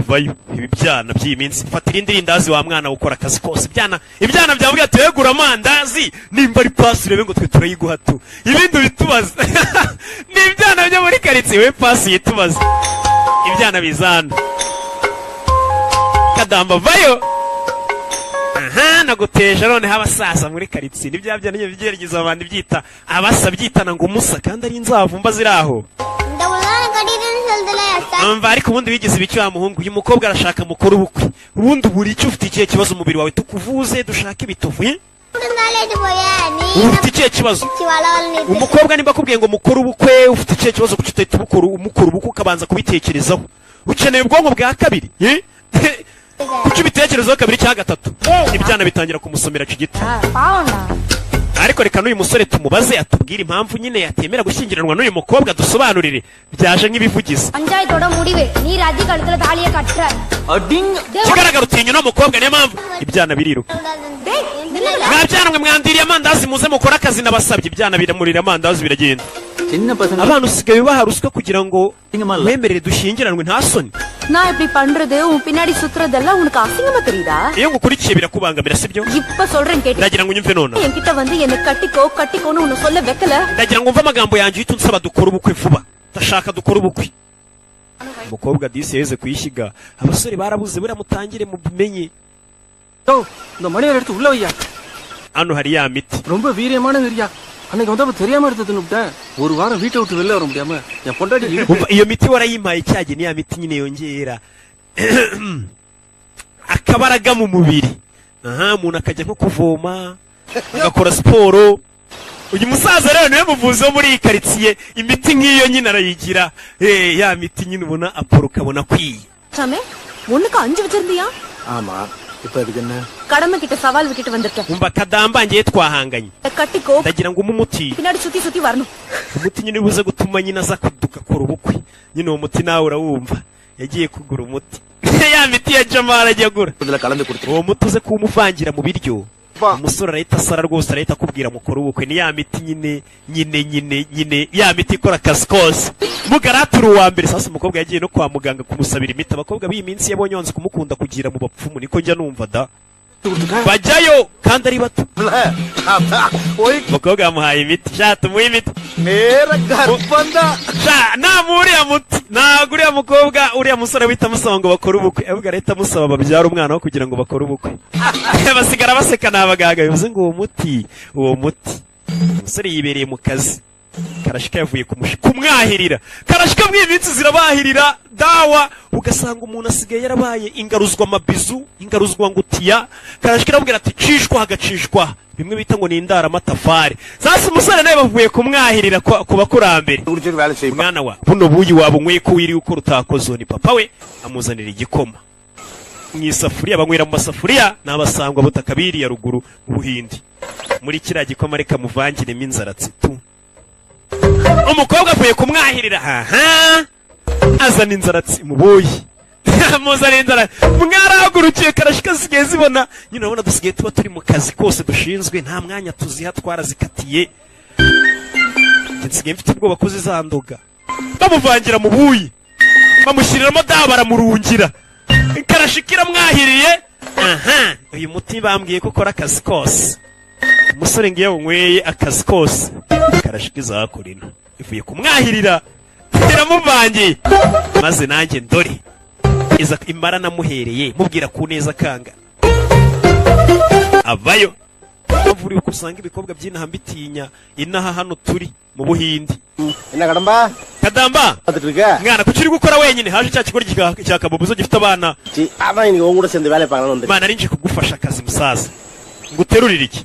Vayo. Ibi byana by'iyi minsi, fata irindi rindazi wa mwana, ukora akazi kose. Ibyana, ibyana byavuga ati wegura amandazi, nimba ari pasi urebe ngo twe turayiguha tu, ibindi ubitubaza. Ni ibyana byo muri karitsiye, we pasi yitubaza. Ibyana bizana kadamba vayo. Aha naguteje noneho abasaza muri karitsiye ni bya byana byerageza abantu byita abasa, byitana ngo umusa kandi ari inzavumba ziri aho. இந்த உள்ளான கட்டிட்டுன்னு சொல்லுதுல. Umva, ariko ubundi wigize ibiki wa muhungu? Uyu mukobwa arashaka mukora ubukwe. Ubundi buri icyo ufite, ikihe kibazo umubiri wawe? Tukuvuze, dushake ibitovu, eh? இருந்தாலே போய நீ Ubu ufite ikihe kibazo? வளவல் நீ Umukobwa nimba akubwiye ngo mukore ubukwe, ufite ikihe kibazo? Kuki utahita ubukora, umukora ubukwe ukabanza kubitekerezaho? Ukeneye ubwonko bwa kabiri, eh? Kuki ubitekerezaho kabiri cyangwa gatatu? Ibyana bitangira kumusomera cigita. பாவம்டா. Ariko reka n'uyu musore tumubaze, atubwire impamvu nyine yatemera gushyingiranwa n'uyu mukobwa, dusobanurire. Byaje nk'ibivugizi. பஞ்சாயத்தோட முடிவு, நீ ரதி கழுத்துல தாலிய கட்டுற. அடிங்க. Ikigaragara utinya uno mukobwa, niyo mpamvu ibyana biriruka. Mwabyana mwe, mwandiriye amandazi, muze mukore akazi nabasabye. Ibyana biramurira amandazi biragenda. சின்ன பசங்க. Abana usigaye ubaha ruswa kugira ngo wemerere dushyingiranwe, nta soni? நான் இப்படி பண்றது, உன் பின்னாடி சுத்துறதெல்லாம் உனக்கு அசிங்கமா தெரியுதா? Iyo ngukurikiye birakubangamira, sibyo? இப்ப சொல்றேன் கேட்டு. Ndagira ngo unyumve nonaha. என்கிட்ட வந்து என்ன கட்டிக்கோ கட்டிக்கோன்னு உன்னை சொல்ல வைக்கல. Ndagira ngo umve amagambo yanjye, uhite unsaba dukore ubukwe vuba. Ndashaka dukore ubukwe. Umukobwa disi yaheze kuyishyiga. Abasore barabuze buriya, mutangire mubimenye. இந்த மணியை எடுத்து உள்ள வையா. Hano hari ya miti. ரொம்ப வீரியமான வெறியா. அன்னைக்கு வந்து தெரியாம எடுத்து தின்னுட்டேன். ஒரு வாரம் வீட்டை விட்டு வெளில வர முடியாம என் பொண்டாட்டி இடுப்பு- Umva, iyo miti warayimpaye cyagiye, ni ya miti nyine yongera akabaraga mu mubiri. Aha umuntu akajya nko kuvoma, agakora siporo. Uyu musaza rero niwe muvuzi wo muri iyi karitsiye. Imiti nk'iyo nyine arayigira. Eh, ya miti nyine ubona aporo ukabona akwiye. சாமி, ஒண்ணுக்கு அஞ்சு வச்சிருந்தியா? ஆமா, இப்ப அதுக்கு என்ன? கடமை கிட்ட சவால் விட்டுட்டு வந்திருக்கேன். Umva kadambangiye, twahanganye. கட்டிக்கோ. Ndagira ngo umuhe umuti. பின்னாடி சுத்தி சுத்தி வரணும். Umuti nyine ubuze gutuma nyine aza tugakora ubukwe nyine. Uwo muti nawe urawumva, yagiye kugura umuti, ya miti ya Jamara ajya agura. இதுல கலந்து கொடுத்து Uwo muti uze kuwumuvangira mu biryo, umusore arahita asara rwose, arahita akubwira mukora ubukwe. Ni ya miti nyine nyine nyine nyine, ya miti ikora akazi kose. Mugaratura uwa mbere. Sasa umukobwa yagiye no kwa muganga kumusabira imiti. Abakobwa b'iyi minsi yabonye wanze kumukunda kugira mu bapfumu, niko njya numva da, bajyayo kandi ari bato. Umukobwa yamuhaye imiti. Sha, tumuhe imiti. நேர கர்ப்பந்தா. Sha, namuha uriya muti, ntabwo uriya mukobwa, uriya musore wita amusaba ngo bakore ubukwe, ahubwo arahita amusaba babyara umwana we kugira ngo bakore ubukwe. Basigara baseka, ni abaganga. Bivuze ngo uwo muti, uwo muti, umusore yibereye mu kazi. Karashika yavuye kumwahirira. Karashika muri iyi minsi zirabahirira dawa, ugasanga umuntu asigaye yarabaye ingaruzwa amabizu, ingaruzwa ngutiya. Karashika iramubwira ati cishwa, hagacishwa bimwe bita ngo ni indaramatafari. Sasa umusore nawe bavuye kumwahirira ku bakurambere. குடிச்சிட்டு வேலை செய்யும். Mwana wa, buno buyi waba unyweye ko wiriwe ukora utakoze? Ni papa we amuzanira igikoma mu isafuriya. Banywera mu masafuriya, ni abasangwa butaka biriya ruguru mu Buhindi. Muri kiriya gikoma reka muvangiremo inzaratsi tu. Umukobwa avuye kumwahirira, aha azana inzaratsi mu buyi, muzana inzara. Mwarahagurukiye karashika zisigaye zibona nyine. Urabona dusigaye tuba turi mu kazi kose dushinzwe, nta mwanya tuziha, twarazikatiye. Njye nsigaye mfite ubwoba ko zizandoga. Bamuvangira mu buyi, bamushyiriramo da, baramurungira. Karashika iramwahiriye. Aha uyu muti bambwiye ko ukora akazi kose. Umusore ngiyo yawunyweye akazi kose. Karashika izakora ino ivuye kumwahirira, iramuvangiye, maze nanjye ndore iza imara namuhereye mubwira ku neza kanga avayo. Mpamvu uri usanga ibikobwa by'inaha mbitinya inaha hano turi mu Buhindi. என்ன கடம்பா, Kadamba. பாத்துட்டு இருக்க? Mwana, kuki uri gukora wenyine? Haje cya kigo cya kabubuzo gifite abana. C, அதான் இன்னைக்கு உன் கூட சேர்ந்து வேலை பார்க்கலாம்னு வந்து. Mana, nari nje kugufasha akazi musaza. Nguterurire iki?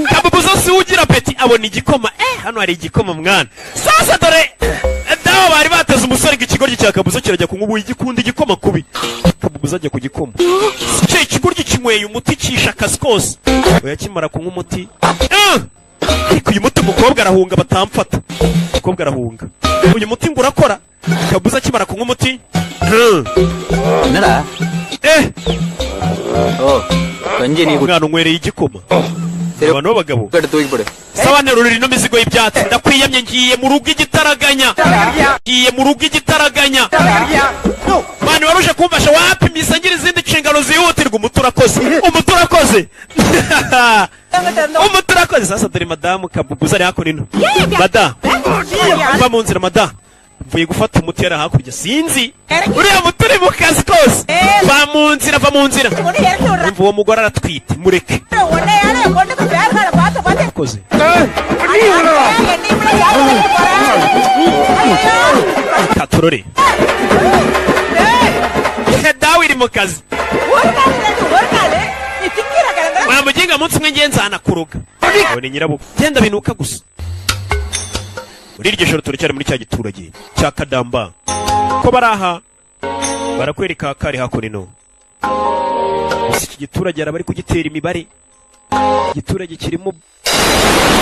Kabubuzo si ugira peti, abona igikoma. Eh, hano hari igikoma mwana. Sasa dore dawa bari bateze umusore ngo ikigoryi cya kabuzo kirajya kunywa ubu, igikunda igikoma kubi. Kabubuzo ajya ku gikoma, cye ikigoryi kinyweye umuti kisha akazi kose. Oya, akimara kunywa umuti. Ah! Ariko uyu muti, umukobwa arahunga batamfata. Umukobwa arahunga. Uyu muti ngo urakora. Kabuza akimara kunywa umuti. என்னடா? Eh. ஓ கஞ்சி நீ குடி. Umwana unywereye igikoma, abantu b'abagabo. எடுத்து தூக்கி போடு. Sawa, nterurira ino mizigo y'ibyatsi, ndakwiyamye, ngiye mu rugo igitaraganya, ngiye mu rugo igitaraganya. Mani, waruje kumfasha wapi? Ngira izindi nshingano zihutirwa. Umuti urakoze, umuti urakoze, umuti urakoze. Sasa dore madamu Kabuguza ari hakuno ino. Mada, va mu nzira mada, mvuye gufata umuti yari hakurya, sinzi uriya muti uri mu kazi kose. Va mu nzira, va mu nzira. Umva, uwo mugore aratwite, mureke. Koze katorore, dawe iri mu kazi. Wa muginga, munsi umwe ngenzi nzanakuroga. None nyirabukwe, genda binuka gusa. Muri iryo joro turacyari muri cya giturage cya Kadamba, ko bari aha barakwereka kari hakuno. Gusa iki giturage hari abari kugitera imibare. Igiturage kirimo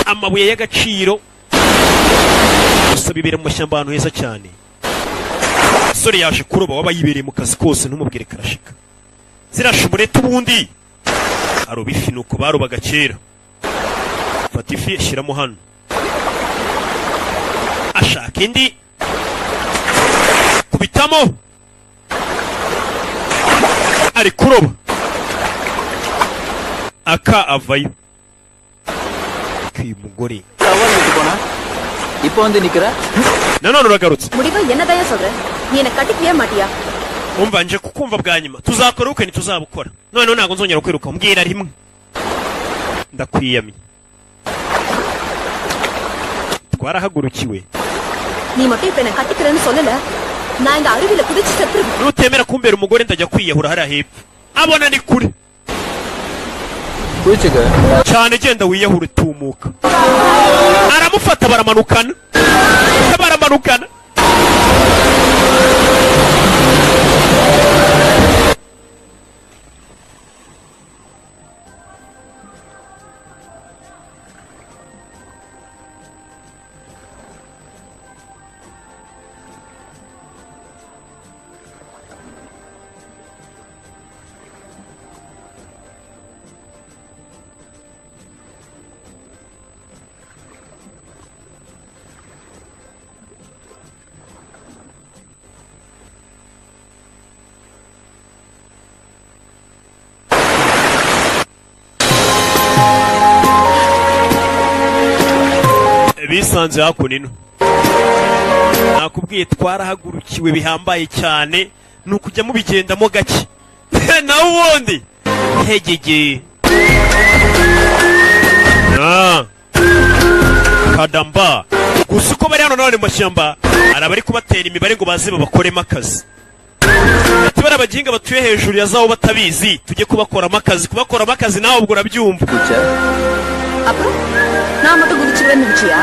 amabuye y'agaciro, gusa bibera mu mashyamba ahantu heza cyane. Umusore yaje kuroba, waba yibereye mu kazi kose, ntumubwire karashika zirasha umurete. Ubundi aroba ifi, nuko barobaga kera. Fata ifi ashyiramo hano, ashaka indi kubitamo, ari kuroba aka avayo uyu mugore. விட்டு போனா இப்போ வந்து நிக்கிற. Nanone uragarutse. முடிவா என்னதையா சொல்ற? நீ என்ன கட்டிக்கவே மாட்டியா? Umva, nje kukumva bwa nyuma. Tuzakora ubukwe, ntituzabukora? Noneho ntabwo nzongera kwiruka, mbwira rimwe, ndakwiyamye, twarahagurukiwe. நீ மட்டும் இப்ப என்ன கட்டிக்கிறேன்னு சொல்லல, நான் இந்த அருவியில குதிச்சு செத்துருவேன். Nutemera kumbera umugore, ndajya kwiyahura hariya hepfo. Abona ni kure. குளிச்சுக்க. Cyane, genda wiyahure, tumuka. Aramufata baramanukana, baramanukana. Bisanze hakuno ino. Nakubwiye, twarahagurukiwe bihambaye cyane, ni ukujya mubigendamo gake, nawe ubundi hegege. Ah. Kadamba gusa uko bari hano none mu mashyamba, hari abari kubatera imibare ngo baze babakoremo akazi. Ati bari abaginga batuye hejuru ya zawo batabizi, tujye kubakoramo akazi, kubakoramo akazi nawe ubwo urabyumva. அப்புறம் நான் மட்டும் குதிச்சுடுவேன்னு நினைச்சியா?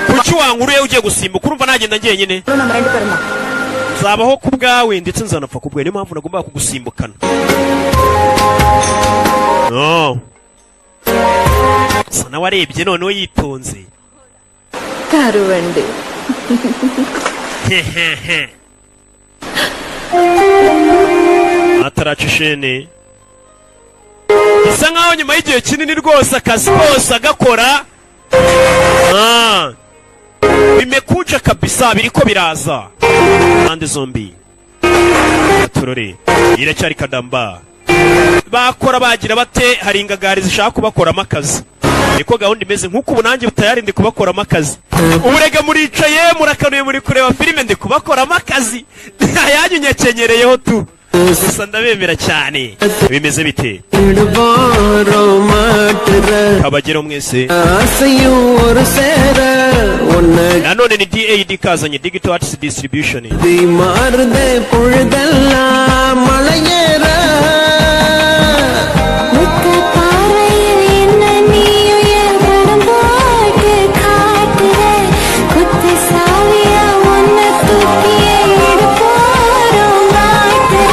Kuki wankuruye ugiye gusimbuka? Urumva nagenda njyenyine? அப்புறம் நம்ம ரெண்டு பேரும் தான். Nzabaho ku bwawe, ndetse nzanapfa ku bwawe, niyo mpamvu nagombaga kugusimbukana. No gusa nawe arebye noneho yitonze. கருவண்டு. Hehehe, ataraca ishene, bisa nkaho nyuma y'igihe kinini rwose akazi kose agakora. Ah. Bimekuja kabisa, biriko biraza mpande zombi. Turore, iracyari Kadamba. Bakora bagira bate? Hari ingagari zishaka kubakoramo akazi, niko gahunda imeze. Nk'uko ubu nanjye tayari ndi kubakoramo akazi. Uburega muricaye murakanuye, muri kureba filime, ndi kubakoramo akazi, ayanyu nyakenyereyeho tu. Gusa ndabemera cyane. Bimeze bite kabageraho mwese? Nanone ni DAD kazanye Digital Arts Distribution. மாறுதே பொழுதெல்லாம் மலையேற. பார்வையில் என்ன நீயும் என் படம் போட்டு காட்டுற? குத்து சாவியா உன்னை தூக்கியே எடு போறோம் மாட்டுற.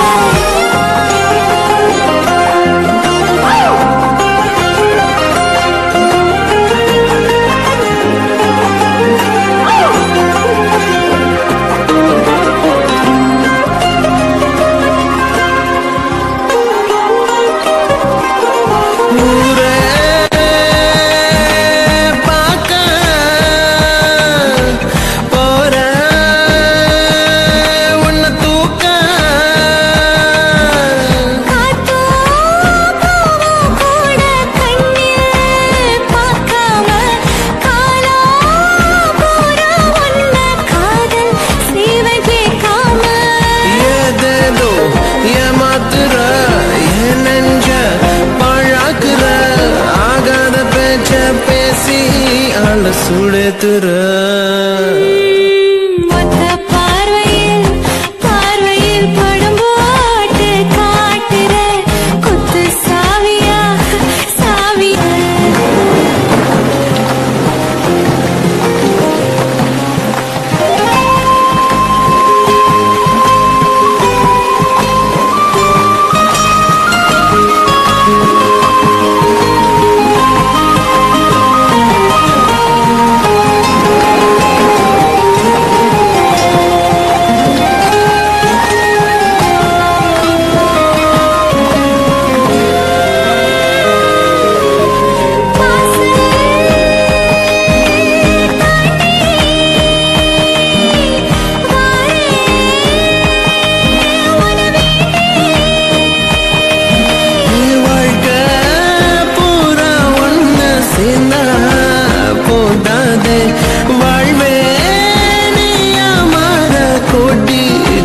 மேல சுடேத்துற. ஒத்த பார்வையில் பார்வையில் படம் போட்டு காட்டுற, குத்து சாவியா சாவியா. வாழ்க்கை பூரா ஒண்ணு சேர்ந்தா போதாதே, வாழ்வே நீயா மாற கோட்டி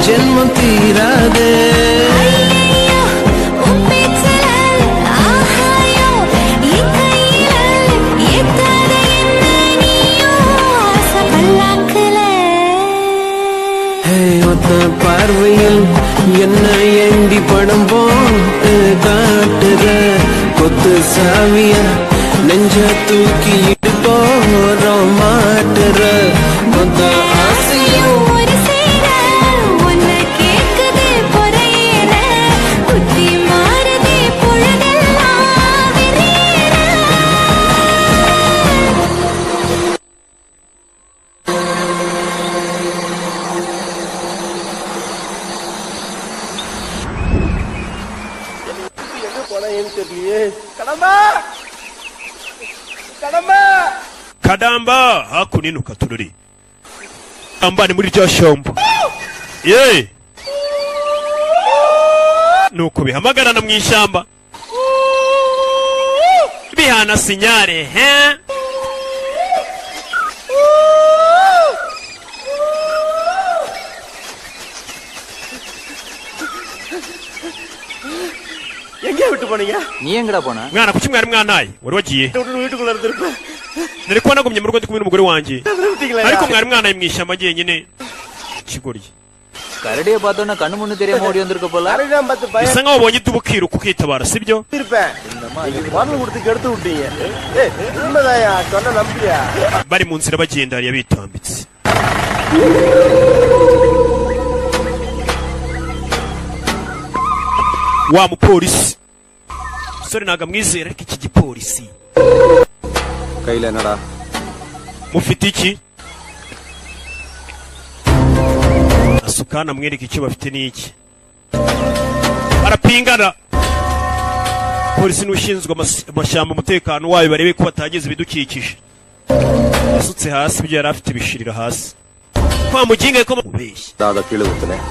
ஜென்மம் தீராதே. உன் பேச்சில ஆஹாயோ, என் கையில ஏத்தாத என்ன நீயும் ஆசை பல்லாக்குல. ஒத்த பார்வையில் என்ன ஏண்டி படம் போட்டு காட்டுற, கொத்து சாவியா நெஞ்ச தூக்கி போறோம் மாட்டுற, மொத்த ஆசையும் ஒரு சேர ஒன்னு கேக்குது பொறையேற, புத்தி மாறுதே பொழுதெல்லாம் வெறியேற. Kadamba hakuno inuka tururi amba ni muri rya shyamba ye nuko bihamagarana mu ishyamba bihana signal he. எங்கே விட்டு போனீங்க? நீ எங்கடா போன? Mwana, kuki mwari mwanaye wari wagiye? வீட்டுக்குள்ள இருந்திருப்பேன். Nari kuba nagumye mu rugo ndi kumwe n'umugore wanjye, விட்டீங்களா? Ariko mwari mwanaye mu ishyamba jyenyine, ikigoryi. கரடியை பார்த்தோன்னா கண்ணு முன்னு தெரியாம ஓடி வந்திருக்க போல. கரடிதான் பார்த்து Bisa nkaho wabonye idubu ukiruka ukitabara, sibyo? இருப்பேன். குரல் கொடுத்து கெடுத்து விட்டீங்க. ஏய், உண்மைதாயா சொன்ன நம்பியா? Bari mu nzira bagenda hariya bitambitse. Wa mupolisi musore ntabwo amwizera, ariko iki gipolisi. கையில என்னடா? Mufite iki? Asukana amwereka icyo bafite n'iki. Barapingana. Polisi n'ushinzwe amashyamba, umutekano wayo, barebe ko batagize ibidukikije. Yasutse hasi ibyo yari afite, bishirira hasi kwa muginga ko mubeshya. அதை கீழே ஊத்துனேன்.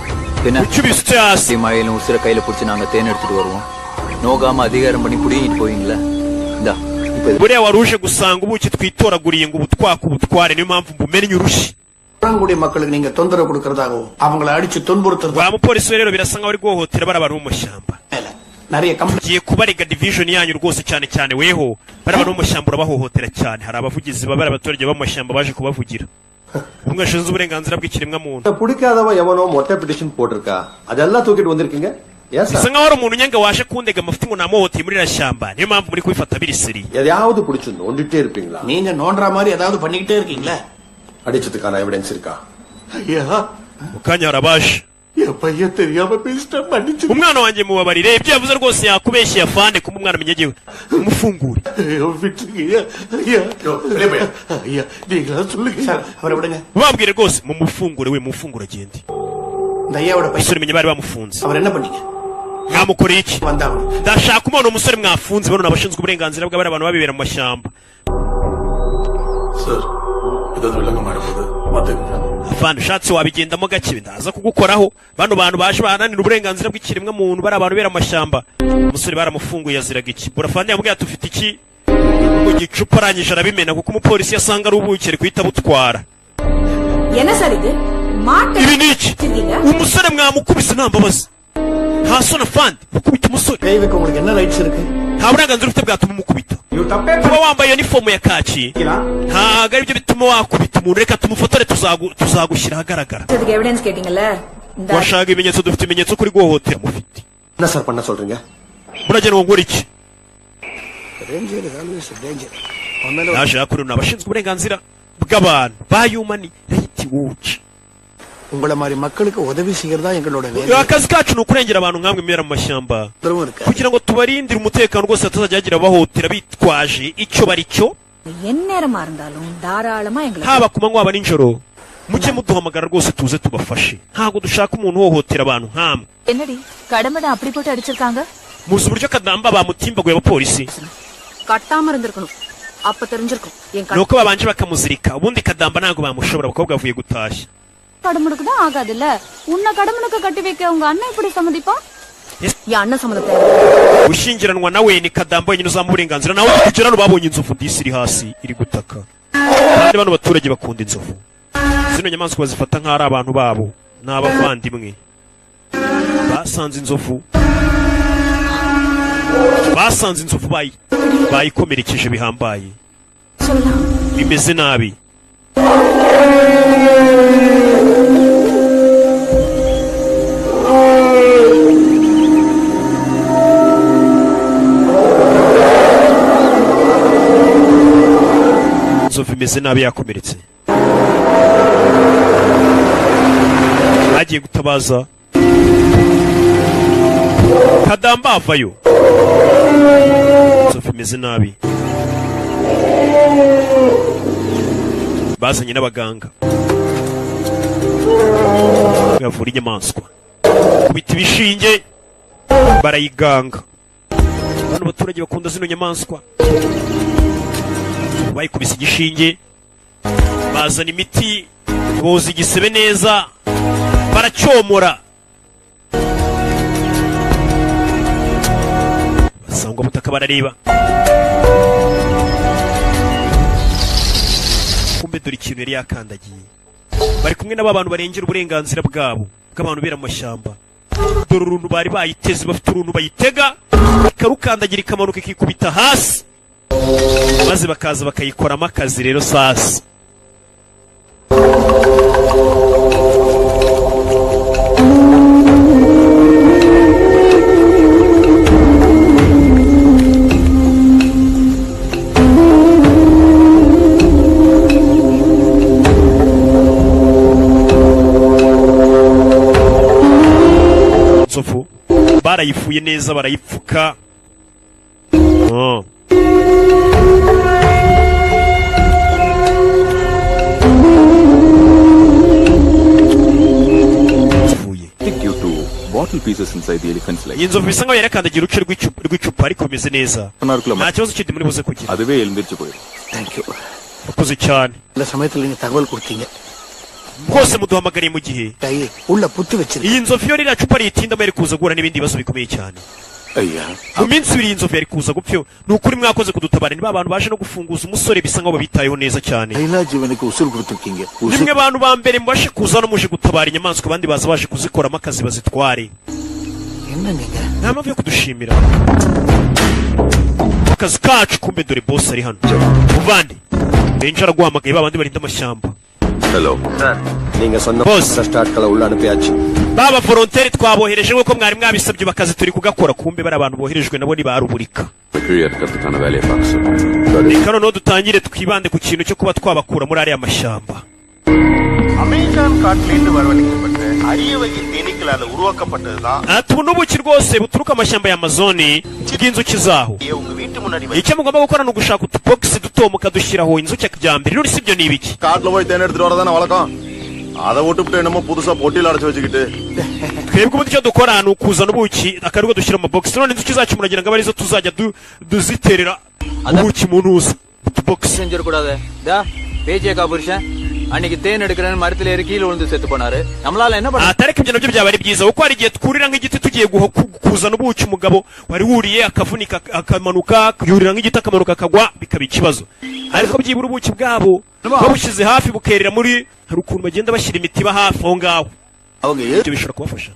என்ன? Kuki ubisutse hasi? மழையிலும் உசுர கையில புடிச்சு நாங்க தேன் எடுத்துட்டு வருவோம். நோகாம அதிகாரம் பண்ணி புடிங்கிட்டு போவீங்களா? இந்தா இப்ப இது. Buriya wari uje gusanga ubuki twitoraguriye ngo ubutwaka ubutware, niyo mpamvu mbumennye urushyi. பழங்குடி மக்களுக்கு நீங்க தொந்தரவு கொடுக்கறதாகவும் அவங்கள அடிச்சு துன்புறுத்துறதா Wa mupolisi we rero, birasa nkaho uri guhohotera bariya bantu bo mu mashyamba. நிறைய complaint Tugiye kubarega division yanyu rwose, cyane cyane weho. Bariya bantu bo mu mashyamba urabahohotera cyane. Hari abavugizi ba bariya abaturage bo mu mashyamba baje kubavugira, umwe ashinzwe uburenganzira bw'ikiremwamuntu. பிடிக்காதவ எவனோ மொட்டை petition போட்டிருக்கா, அதெல்லாம் தூக்கிட்டு வந்திருக்கீங்க, ஏன் Bisa sir? nkaho hari umuntu unyanga waje kundega amafuti ngo namuhoteye muri iriya shyamba, niyo mpamvu muri kubifata biri sérieux. எதையாவது பிடிச்சு நோண்டிட்டே இருப்பீங்களா? நீங்க நோண்டுற மாதிரி ஏதாவது பண்ணிக்கிட்டே இருக்கீங்களே. அடிச்சதுக்கான எவிடன்ஸ் இருக்கா? ஐயா. Mu kanya harabaje. என் பையன் தெரியாம பேசிட்டா, மன்னிச்சு. Umwana wanjye mubabarire, ibyo yavuze rwose yakubeshye afande. Kuba umwana amenye umufungure. விட்டுருங்க ஐயா. ஐயா ஐயா, நீங்களா சொல்லுங்க சார், அவரை விடுங்க. Mubabwire rwose mumufungure we, mumufungure agende. இந்த ஐயாவோட பையன் Umusore menya bari bamufunze. அவர் என்ன பண்ணீங்க? Mwamukoreye iki? வந்தாகணும். Ndashaka umwana, umusore mwafunze. Bano ni abashinzwe uburenganzira bw'abari abantu babibera mu mashyamba. Sir, ஏதாவது வில்லங்கமாயிட போகுது, பாத்துக்கங்க. Afande, ushatse wabigendamo gake, ndaza kugukoraho. Bano bantu baje baharanira uburenganzira bw'ikiremwa muntu, bari abantu bera mu mashyamba. Umusore baramufunguye, yaziraga iki? Burafande yamubwiye ati ufite iki mu gicupa? Arangije arabimena, kuko umupolisi yasanga ari ubuki ari guhita butwara. என்ன sir இது மாட்டை Ibi ni iki? வச்சிருக்கீங்க. Umusore mwamukubise nta mbabazi, nta soni afande, mukubita umusore. கைவுக்கு உங்களுக்கு என்ன ரைட்ஸ் இருக்கு? Nta burenganzira ufite bwatuma umukubita. Kuba wambaye uniform ya kaki ntabwo aribyo bituma wakubita umuntu. Reka tumufotore, tuzagushyira ahagaragara. அதுக்கு evidence கேட்டீங்கல்ல, இந்த Washaka ibimenyetso, dufite ibimenyetso kuri guhohotera mufite. என்ன sir பண்ண சொல்றீங்க? Muragira ngo nkore iki? Danger is always danger. Naje hakuno ni abashinzwe uburenganzira bw'abantu ba Human Right Watch. உங்களை மாதிரி மக்களுக்கு உதவி செய்யறதா எங்களோட வேலை. Akazi kacu ni ukurengera abantu nkamwe mwera mu mashyamba, உத்தரவும் இருக்கு. Kugira ngo tubarindire umutekano rwose, hatazajya hagira abahohotera bitwaje icyo bari cyo. எந்நேரமா இருந்தாலும் தாராளமா எங்களை Haba ku manywa, haba nijoro, mujye muduhamagara rwose tuze tubafashe. Ntabwo dushaka umuntu uhohotera abantu nkamwe. என்னடி கடமை அப்படி போட்டு அடிச்சிருக்காங்க? Muzi uburyo Kadamba bamutimbaguye abapolisi? கட்டாம இருந்திருக்கணும், அப்ப தெரிஞ்சிருக்கும் என் Ni uko babanje bakamuzirika, ubundi Kadamba ntabwo bamushobora. Abakobwa bavuye gutashya. கடமுடுக்கு தான் ஆகாதுல்ல, உன்னை கடமுடுக்கு கட்டி வைக்க உங்க அண்ணன் எப்படி சம்மதிப்பா? என் அண்ணன் சம்மதம் தேவை. Gushyingiranwa nawe ni Kadamba wenyine uzamuha uburenganzira. Nawe kugera hano babonye inzovu disi iri hasi iri gutaka, kandi bano baturage bakunda inzovu. Zino nyamaswa bazifata nk'aho ari abantu babo, ni abavandimwe. Basanze inzovu bayikomerekeje bihambaye, bimeze nabi. Inzovu imeze nabi, yakomeretse. Bagiye gutabaza, Kadamba avayo. Inzovu imeze nabi, bazanye n'abaganga bavura inyamaswa, kubita ibishinge barayiganga. Bano baturage bakunda zino nyamaswa, bayikubise igishinge, bazana imiti, boza igisebe neza, baracyomora. Basangwa butaka barareba, kumbe dore ikintu yari yakandagiye. Bari kumwe n'aba bantu barengera uburenganzira bwabo bw'abantu bera mu mashyamba. Dore uruntu bari bayiteze, bafite uruntu bayitega ikarukandagira, ikamanuka ikikubita hasi, maze bakaza bakayikoramo akazi. Rero sasa inzovu barayifuye neza, barayipfuka. Oh. Ipfuye. Due to bottle pieces inside the elephant's leg. Iyi nzovu bisa nkaho yarakandagira uruce rw'icupa, ariko bimeze neza, nta kibazo kindi muri buze kugira. அதுவே எழுந்திருச்சு போயிடும். Thank you. Urakoze cyane. இந்த சமயத்துல நீங்க தகவல் கொடுத்தீங்க. Rwose muduhamagariye mu gihe. கை உள்ள புத்து வச்சிருக்கு. Iyi nzovu iyo ririya cupa riyitindamo yari kuza guhura n'ibindi bibazo bikomeye cyane. ஐயா. Mu minsi 2 iyi nzovu yari kuza gupfa. Ni ukuri mwakoze kudutabara. Niba abantu baje no gufunguza umusore, bisa nkaho babitayeho neza cyane. Kailash ஜீவனுக்கு உசுர் கொடுத்துருக்கீங்க. Nimwe bantu ba mbere mubashe kuza no muje gutabara inyamaswa, abandi baza baje kuzikoramo akazi bazitware. என்ன நீங்க? Nta mpamvu yo kudushimira, akazi kacu. Kumbe dore boss ari hano, muvandi benshi araguhamagaye, ba bandi barinda amashyamba. Hello. நீங்க சொன்ன first ஆட்களை உள்ள அனுப்பியாச்சு. Baba volontaire twabohereje nk'uko mwari mwabisabye, bakazi turi kugakora. Kumbe bari abantu boherejwe nabo ni ba ruburika. கீழே இருக்கிறதுக்கான வேலையை பார்க்க சொல்லு. Reka noneho dutangire twibande ku kintu cyo kuba twabakura muri ariya mashyamba. Amazon காட்டிலிருந்து வரவழைக்கப்பட்ட அரிய வகை தேனீக்களால் உருவாக்கப்பட்டதுதான். Tubona ubuki rwose buturuka amashyamba ya Amazoni bw'inzuki zaho. உங்க வீட்டு முன்னாடி Icyo mugomba gukora ni ugushaka utubogisi duto mukadushyiraho inzuki kijyambere. None si ibyo ni ibiki? காட்டுல போய் தேன் எடுத்துட்டு வரதானே வழக்கம். அதை விட்டுப்புட்டு என்னமோ புதுசா பொட்டியில அடைச்சு வச்சுக்கிட்டு. Twebwe ubundi icyo dukora ni ukuzana ubuki akarugo dushyira mu mabogisi. None inzuki zacu muragira ngo abe arizo tuzajya duziterera ubuki mu ntuza utubogisi? செஞ்சிடக்கூடாது. தா பேச்சியக்கா புருஷன் அன்னைக்கு தேன் எடுக்கிறேன்னு மரத்துல ஏறி கீழே விழுந்து செத்து போனாரு. நம்மளால என்ன பண்ண Atareka ibyo nabyo byaba ari byiza, kuko hari igihe twurira nk'igiti tugiye kuzana ubuki, umugabo wari wuriye akavunika akamanuka, yurira nk'igiti akamanuka akagwa, bikaba ikibazo. Ariko byibura ubuki bwabo babushyize hafi bukerera muri, hari ukuntu bagenda bashyira imitiba hafi aho ngaho, ibyo bishobora kubafasha.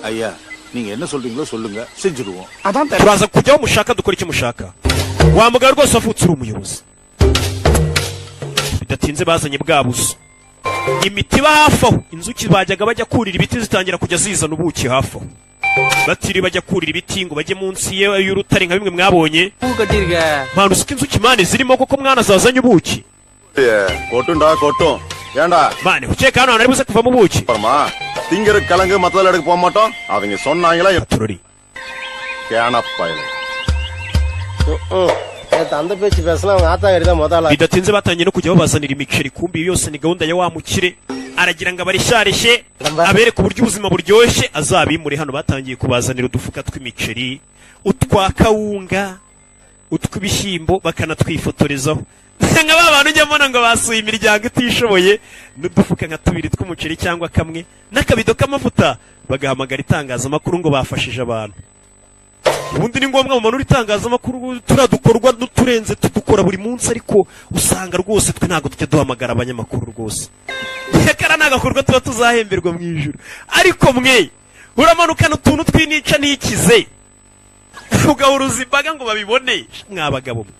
ஐயா, நீங்க என்ன சொல்றீங்களோ சொல்லுங்க, செஞ்சிருவோம். அதான் Turaza kujya aho mushaka, dukora icyo mushaka. Wa mugabo rwose wavutse uri umuyobozi. Bidatinze bazanye bwa buso, imitiba hafi aho. Inzuki bajyaga bajya kurira ibiti zitangira kujya zizana ubuki hafi aho, batiri bajya kurira ibiti ngo bajye munsi y'urutare nka bimwe mwabonye. பூ கட்டியிருக்க. Mpano usika inzuki mani zirimo koko mwana zazanye ubuki. கொட்டும்டா கொட்டும். ஏன்டா Mani ukeka hano hantu hari buze kuvamo ubuki? அப்புறமா திங்கிற கிழங்கு மத்ததெல்லாம் எடுக்க போக மாட்டோம். அவங்க சொன்னாங்களா? Turori. கேனப்பாயில. அந்த பேச்சு பேசினா அவங்க ஆத்தாகரி தான் முதல்ல. Bidatinze batangiye no kujya babazanira imiceri. Kumbi iyo yose ni gahunda ya wa mukire, aragira ngo abarisharishe, abereke uburyo ubuzima buryoshye, azabimure hano. Batangiye kubazanira udufuka tw'imiceri, utwa kawunga, utw'ibishyimbo, bakanatwifotorezaho nka ba bantu ujya mbona ngo basuye imiryango itishoboye n'udufuka nka tubiri tw'umuceri cyangwa kamwe n'akabido k'amavuta, bagahamagara itangazamakuru ngo bafashije abantu. Ubundi ni ngombwa mu itangazamakuru turiya dukorwa n'uturenze tudukora buri munsi, ariko usanga rwose twe ntabwo tujya duhamagara abanyamakuru rwose. Kariya ni agakorwa tuba tuzahemberwa mu ijuru, ariko mwe uramanukana utuntu tw'inica n'ikize ugahuruza imbaga ngo babibone. Mwa bagabo mwe,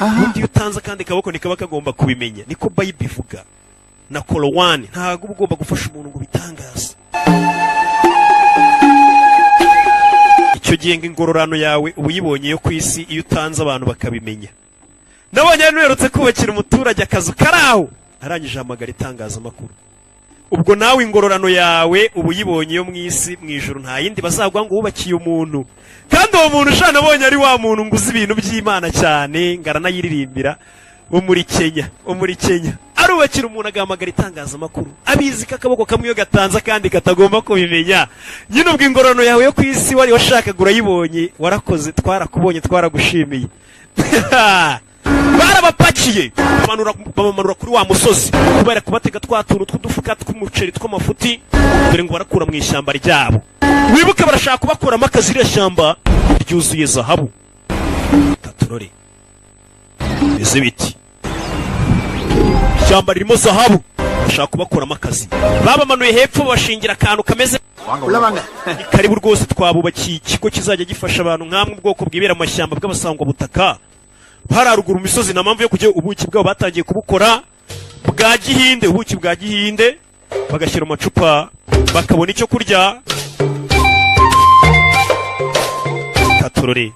ubundi iyo utanze akandi kaboko ntikaba kagomba kubimenya, niko Bible ivuga na Korowani. Ntabwo uba ugomba gufasha umuntu ngo bitangaze. Icyo gihe ngo ingororano yawe uba uyibonye yo ku isi iyo utanze abantu bakabimenya. Nabonye hano uherutse kubakira umuturage akazu kari aho, arangije ahamagara itangazamakuru. Ubwo nawe ingororano yawe uba uyibonye yo mu isi, mu ijuru nta yindi bazaguha ngo wubakiye umuntu. Kandi uwo muntu ushana nabonye ari wa muntu ngo uzi ibintu by'Imana cyane, ngo aranayiririmbira, wo muri Kenya, wo muri Kenya, arubakira umuntu agahamagara itangazamakuru, abizi ko akaboko kamwe iyo gatanze akandi katagomba kubimenya nyine. Ubwo ingororano yawe yo ku isi wari washakaga urayibonye, warakoze, twarakubonye, twaragushimiye. Barabapakiye babamanura kuri wa musozi kubera kubatega twa tuntu tw'udufuka tw'umuceri tw'amafuti, dore ngo barakura mu ishyamba ryabo. Wibuke barashaka kubakuramo akazi, iriya shyamba ryuzuye zahabu. Katurore bimeze biti, ishyamba ririmo zahabu, bashaka kubakuramo akazi. Babamanuye hepfo babashingira akantu kameze. Ni karibu rwose, twabubakiye ikigo kizajya gifasha abantu nk'amwe, ubwoko bwibera mu mashyamba bw'abasangwabutaka hariya ruguru mu misozi. Nta mpamvu yo kujya. Ubuki bwabo batangiye kubukora bwa gihinde, ubuki bwa gihinde bagashyira mu macupa, bakabona icyo kurya. Katurore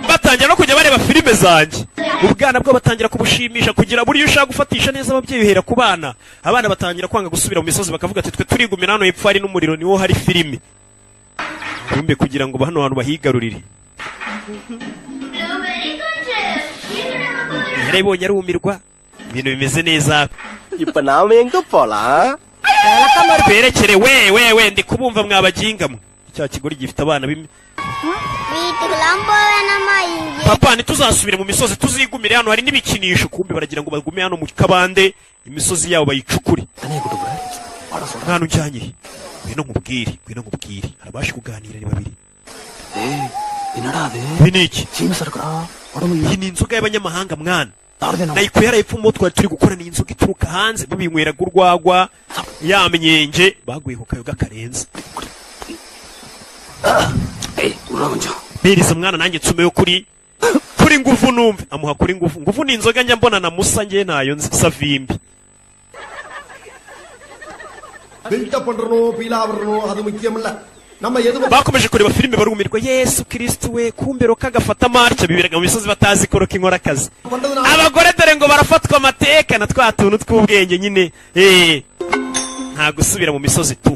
batangira no kujya bareba filime zanjye. Ubwana bwo batangira kubushimisha kugira buriya ushaka gufatisha neza ababyeyi uhera ku bana. Abana batangira kwanga gusubira mu misozi, bakavuga ati twe turigumira hano hepfo hari n'umuriro, niwo hari filime. Kumbe kugira ngo hano hantu bahigarurire. Yarabibonye arumirwa, ibintu bimeze neza. இப்ப நாம எங்க போலாம்? Twerekere we we we, ndi kubumva mwabaginga mwe. Cya kigori gifite abana b'imi வீட்டுக்கெல்லாம் போக வேணாமா இங்கே Papa, ntituzasubire mu misozi, tuzigumire hano hari n'ibikinisho. Kumbe baragira ngo bagume hano mu kabande, imisozi yabo bayicukure. Mwana ujyanye he? Ngwino nkubwire, ngwino nkubwire. Harabasha kuganira ni babiri. என்னடா அது? Ibi ni iki? சீமை சரக்குடா உடம்பு. Iyi ni inzoga y'abanyamahanga mwana, nayikuye hariya epfo mu twari turi gukora. Ni inzoga ituruka hanze, babinyweraga urwagwa ya myenge baguye ku kayoga karenze. ஏய் உருவா கொஞ்சம். Biriza mwana, nanjye nsumeyo kuri nguvu numve. Amuha kuri nguvu. Nguvu ni inzoga njya mbona na musa, njye ntayo nzi. Savimbi. Build up பண்றணும், பீலா வரணும், அது முக்கியம் இல்ல. நம்ம எது Bakomeje kureba filime barumirwa. Yesu Kristu we, kumbe Roka agafata marcha biberaga mu misozi batazi ko Roka inkora akazi. Abagore dore ngo barafatwa amateka na twa tuntu tw'ubwenge nyine, nta gusubira mu misozi tu.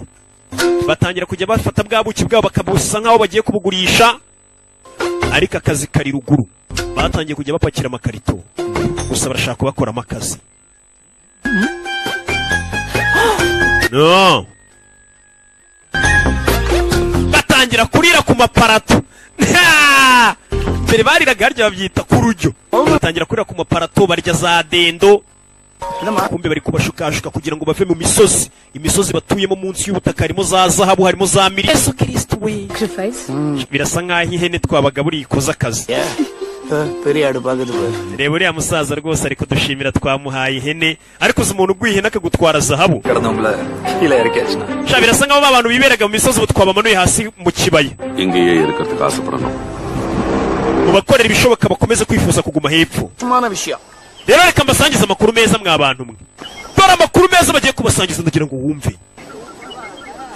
Batangira kujya bafata bwa buki bwabo bakabusa nk'aho bagiye kubugurisha, ariko akazi kari ruguru. Batangiye kujya bapakira amakarito, gusa barashaka kubakoramo akazi. No batangira kurira ku maparato. Mbere bariraga harya babyita ku rujyo, batangira kurira ku maparato, barya za dendo. Kumbe bari kubashukashuka kugira ngo bave mu misozi. Imisozi batuyemo munsi y'ubutaka harimo za zahabu, harimo za miri. Yesu Kristu we, birasa nk'aho ihene twabagaburiye ikoze akazi. பெரிய ஆடு பாக்குது பாரு. Reba uriya musaza rwose ari kudushimira, twamuhaye ihene. Ariko uzi umuntu uguha ihene akagutwara zahabu? கிடந்தவங்கள கீழே இறக்கியாச்சுன்னா Sha, birasa nkaho ba bantu biberaga mu misozi ubu twabamanuye hasi mu kibaya. இங்கேயே இருக்கிறதுக்கு ஆசைப்படணும். Mubakorera ibishoboka bakomeze kwifuza kuguma hepfo. சுமான விஷயம். Rero reka mbasangize amakuru meza, mwa bantu mwe. Dore amakuru meza bagiye kubasangiza, ndagira ngo wumve.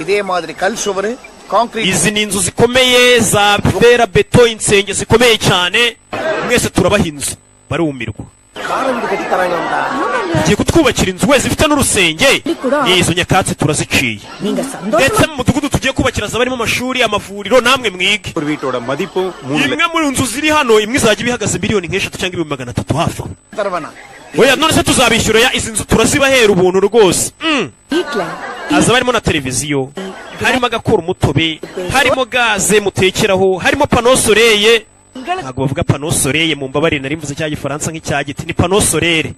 இதே மாதிரி கல் சுவரு concrete. Izi ni inzu zikomeye za fer à béton, insenge zikomeye cyane. Mwese turabaha inzu. Barumirwa. கார வீடு கட்டி தராங்களாம்டா. Tugiye kutwubakira inzu wese ifite n'urusenge. Izo nyakatsi turaziciye. நீங்க Ndetse mu mudugudu tugiye kubakira hazaba harimo amashuri, amavuriro, namwe mwige. ஒரு வீட்டோட மதிப்பும் Imwe mu nzu ziri hano, imwe izajya iba ihagaze miliyoni nk'eshatu cyangwa 300,000 hafi aho. தரவேணா. Oya, none se tuzabishyura? Ya, izi nzu turazibahera ubuntu rwose. வீட்ல Hazaba harimo na televiziyo, harimo agakora umutobe, harimo gaze mutekeraho, harimo panneau solaire. Ntabwo bavuga panneau solaire, mu mbabarire, nari mvuze cya gifaransa nk'icya giti, ni panneau solaire.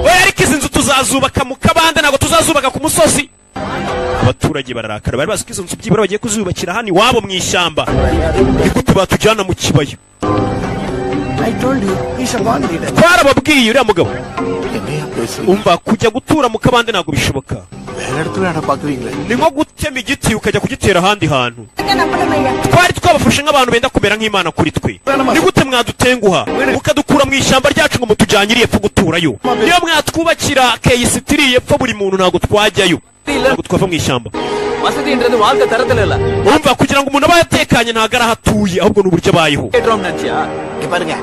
Oya, ariko izi nzu tuzazubaka mu kabande, ntabwo tuzazubaka ku musozi. Abaturage bararakara, bari bazi ko izo nzu byibura bagiye kuzubakira hano iwabo mu ishyamba. Ni gute batujyana mu kibaya? I told you he's a born leader. Twarababwiye uriya mugabo. என்னையா பேசுறீங்க? Umva, kujya gutura mu kabande ntabwo bishoboka. வேற இடத்துல என்ன பாக்குறீங்களே? Ni nko gutema igiti ukajya kugitera ahandi hantu. Twari twabafashe nk'abantu benda kumera nk'imana kuri twe. Ni gute mwadutenguha mukadukura mu ishyamba ryacu ngo mutujyanye epfo guturayo? Niyo mwatwubakira keyisitiri epfo buri muntu, ntabwo twajyayo, ntabwo twava mu ishyamba. வசதின்றது வாழ்க்கை தரத்துல இல்ல. Urumva, kugira ngo umuntu abe yatekanye ntabwo ari aho atuye, ahubwo ni uburyo abayeho. கேட்டுறோம் நினைச்சியா? இங்க பாருங்க.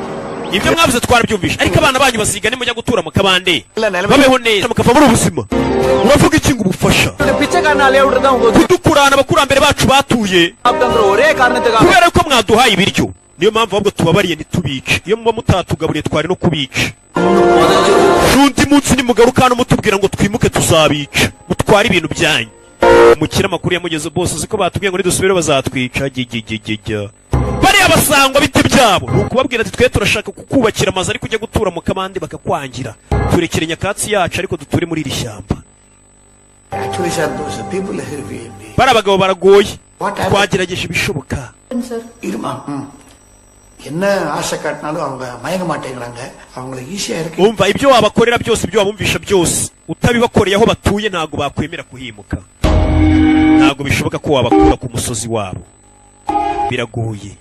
Ibyo mwavuze twarabyumvishe, ariko abana banyu baziga nimujya gutura mu kabande babeho neza mukava muri ubuzima. Uravuga iki ngo ubufasha? பிச்சைக்காரனாலே விடுறதா உங்க Kudukurana abakurambere bacu batuye சாப்பிட்டோங்கிற ஒரே காரணத்துக்காக kubera ko mwaduhaye ibiryo, niyo mpamvu ahubwo tubabariye ntitubice. Iyo muba mutatugaburiye twari no kubica. N'undi munsi nimugaruka hano mutubwira ngo twimuke, tuzabica, mutware ibintu byanyu. Umukire amakuru yamugeze bose. Uzi ko batubwiye ngo nidusubire bazatwica? Gigigigijya bariya basangwa bite byabo ni ukubabwira ati twe turashaka kukubakira amazu, ariko ujya gutura mu kabande bakakwangira. Turekere nyakatsi yacu, ariko duture muri iri shyamba. Actually sir, those people here we Bari abagabo baragoye, twagerageje ibishoboka. இருமா ம். என்ன ஆசை காட்டினாலும் அவங்க மயங்க மாட்டேங்கிறாங்க. அவங்கள ஈஸியா இருக்கு. Umva, ibyo wabakorera byose, ibyo wabumvisha byose, utabibakoreye aho batuye ntabwo bakwemera kuhimuka. Ntabwo bishoboka ko wabakura ku musozi wabo, biragoye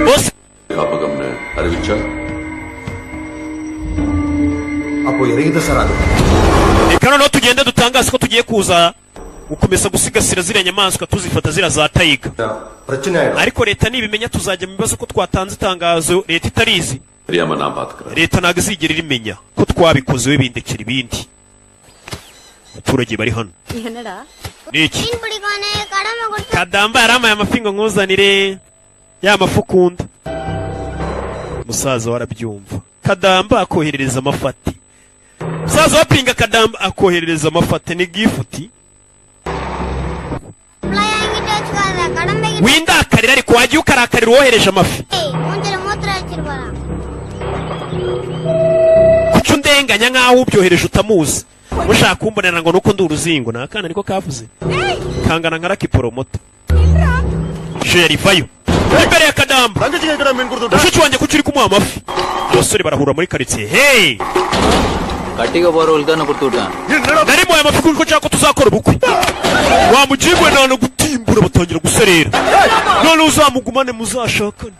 bose. காப்பகம்னு அறிவிச்சா அப்போ இறங்கிதான் சார் ஆகும். Reka noneho tugende dutangaze ko tugiye kuza gukomeza gusigasira ziriya nyamaswa, tuzifata ziriya za tiger. பிரச்சனை ஆயிடும். Ariko leta nibimenya tuzajya mu bibazo ko twatanze itangazo leta itarizi. தெரியாம நான் பாத்துக்கிறேன். Leta ntabwo izigera irimenya ko twabikoze, we bindekera ibindi. Abaturage bari hano. என்னடா? Ni iki? மீன் பிடிக்கோனே கடமை கொடுத்து. Kadamba yarampaye amafi ngo nkuzanire ya mafi ukunda. Musaza we arabyumva, Kadamba akoherereza amafati. Musaza wapinga Kadamba akoherereza amafati, ni gift. என்கிட்ட வச்சுக்காத கடமை. Windakarira, ariko wagiye ukarakarira uwohereje amafi. மூஞ்சில மூத்திர வச்சிட்டு போறான். Kuki undenganya nk'aho ubyohereje utamuzi? Mushaka kumbonera ngo nuko ndi uruzingo. Ni akana niko kavuze, kangana nka Lucky Promoter. Jeri vayo imbere ya Kadamba. தங்கச்சி கேட்கடா மீன் கொடுத்து. Mushiki wanjye kuki uri kumuha amafi? Abasore barahura muri karitsiye, hey. கட்டிக்க போறவங்களுக்கு தானே கொடுத்து விட்டேன். Nari muhaye amafi kuko nshaka ko tuzakora ubukwe. Wamugingwe nta gutimbura, batangira guserera. None uzamugumane muzashakane.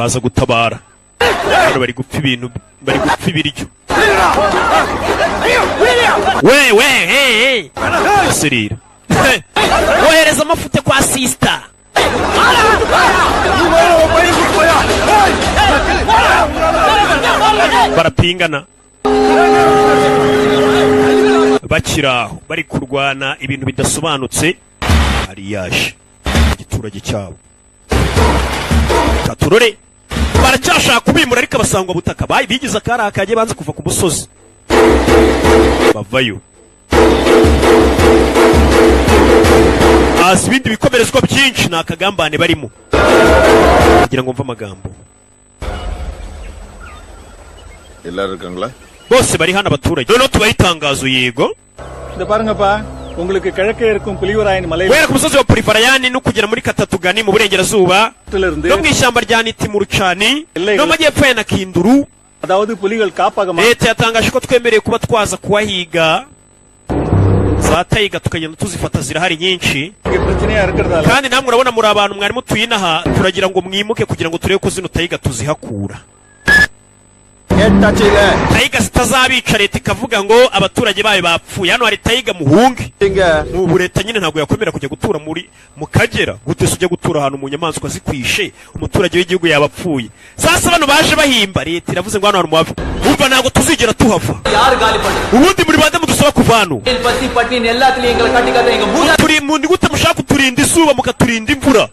Baza gutabara hano, bari gupfa ibintu, bari gupfa ibiryo. We we, hey, hey. Guserera, wohereza amafute kwa sister. Barapingana bakiri aho bari kurwana ibintu bidasobanutse. Hari yaje igiturage cyabo katurore, baracyashaka kubimura, ariko abasangwa butaka bayi bigize akari akagiye banze kuva ku musozi bavayo. Hasi ibindi bikomerezwa byinshi, ni akagambane barimo kugira ngo mve amagambo. எல்லாரும் இருக்காங்களா? Bose bari hano abaturage, noneho tubaha itangazo. Yego. இந்த பாருங்கப்பா, உங்களுக்கு கிழக்கே இருக்கும் புலிவராயன் மலை Guhera ku musozi wa Purivarayani no kugera muri Katatugani mu burengerazuba, இருந்து no mu ishyamba rya Nitimurucani, no mu majyepfo ya Nakinduru, அதாவது புலிகள் காப்பகமா leta yatangaje ko twemerewe kuba twaza kuhahiga za tiger, tukagenda tuzifata, zirahari nyinshi. பிரச்சனையா இருக்கிறதால Kandi namwe urabona muri abantu mwari mutuye inaha, turagira ngo mwimuke kugira ngo turebe ko zino tiger tuzihakura, tiger zitazabica, leta ikavuga ngo abaturage bayo bapfuye, hano hari tiger, muhunge. Ubu leta nyine ntabwo yakwemera kujya gutura muri mu Kagera. Gute se ujya gutura ahantu mu nyamaswa zikwishe, umuturage w'igihugu yaba apfuye? Sasa bano baje bahimba, leta iravuze ngo hano hantu muhave. Umva, ntabwo tuzigera tuhava. யாரு காலி பண்ணு Ubundi muri bande mudusaba kuva hano? பசி பட்டினி எல்லாத்துலயும் எங்களை கட்டி காத்த எங்க மூதா Turi mu ni gute mushaka kuturinda izuba mukaturinda imvura?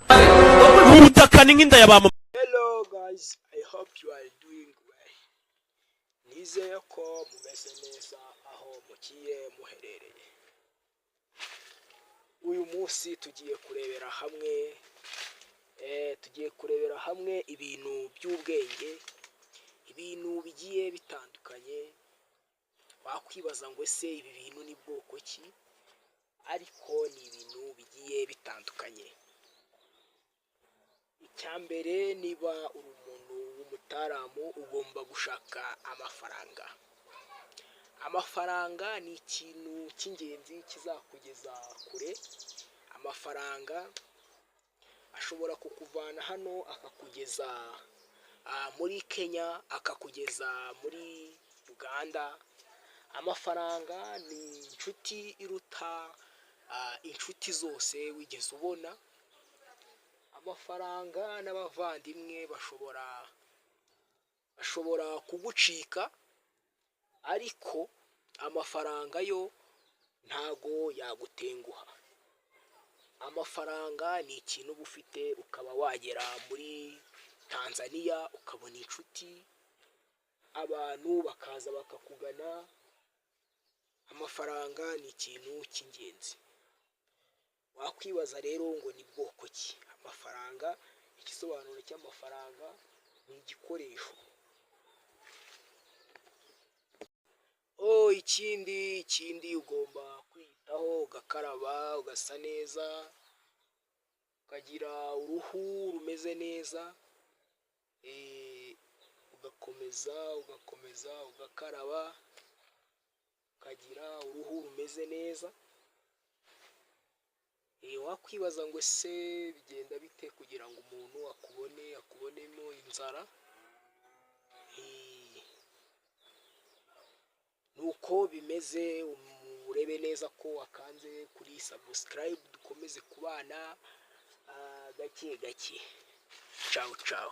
Ubu butaka ni nk'inda ya ba mama. Hello guys, I hope you are doing well. Nizeye ko mumeze neza aho mugiye muherereye. Uyu munsi tugiye kurebera hamwe ibintu by'ubwenge, ibintu bigiye bitandukanye. Wakwibaza ngo ese ibi bintu ni bwoko ki? Ariko ni ibintu bigiye bitandukanye. Icya mbere, niba uri umuntu w'umutaramu, ugomba gushaka amafaranga. Amafaranga ni ikintu cy'ingenzi kizakugeza kure. Amafaranga ashobora kukuvana hano akakugeza muri Kenya, akakugeza muri Uganda. Amafaranga ni inshuti iruta inshuti zose wigeze ubona. Amafaranga n'abavandimwe bashobora kugucika, ariko amafaranga yo ntago yagutenguha. Amafaranga ni ikintu uba ufite ukaba wagera muri Tanzania ukabona inshuti, abantu bakaza bakakugana. Amafaranga ni ikintu cy'ingenzi. Wakwibaza rero ngo ni bwoko ki amafaranga? Igisobanuro cy'amafaranga ni igikoresho. Oh, ikindi ugomba kwiyitaho, ugakaraba, ugasa neza, ukagira uruhu rumeze neza, ugakomeza ugakaraba, ukagira uruhu rumeze neza. Wakwibaza ngo ese bigenda bite kugira ngo umuntu akubone, akubonemo inzara? Nuko bimeze. Urebe neza ko wakanze kuri subscribe, dukomeze kubana gake gake. Ciao ciao.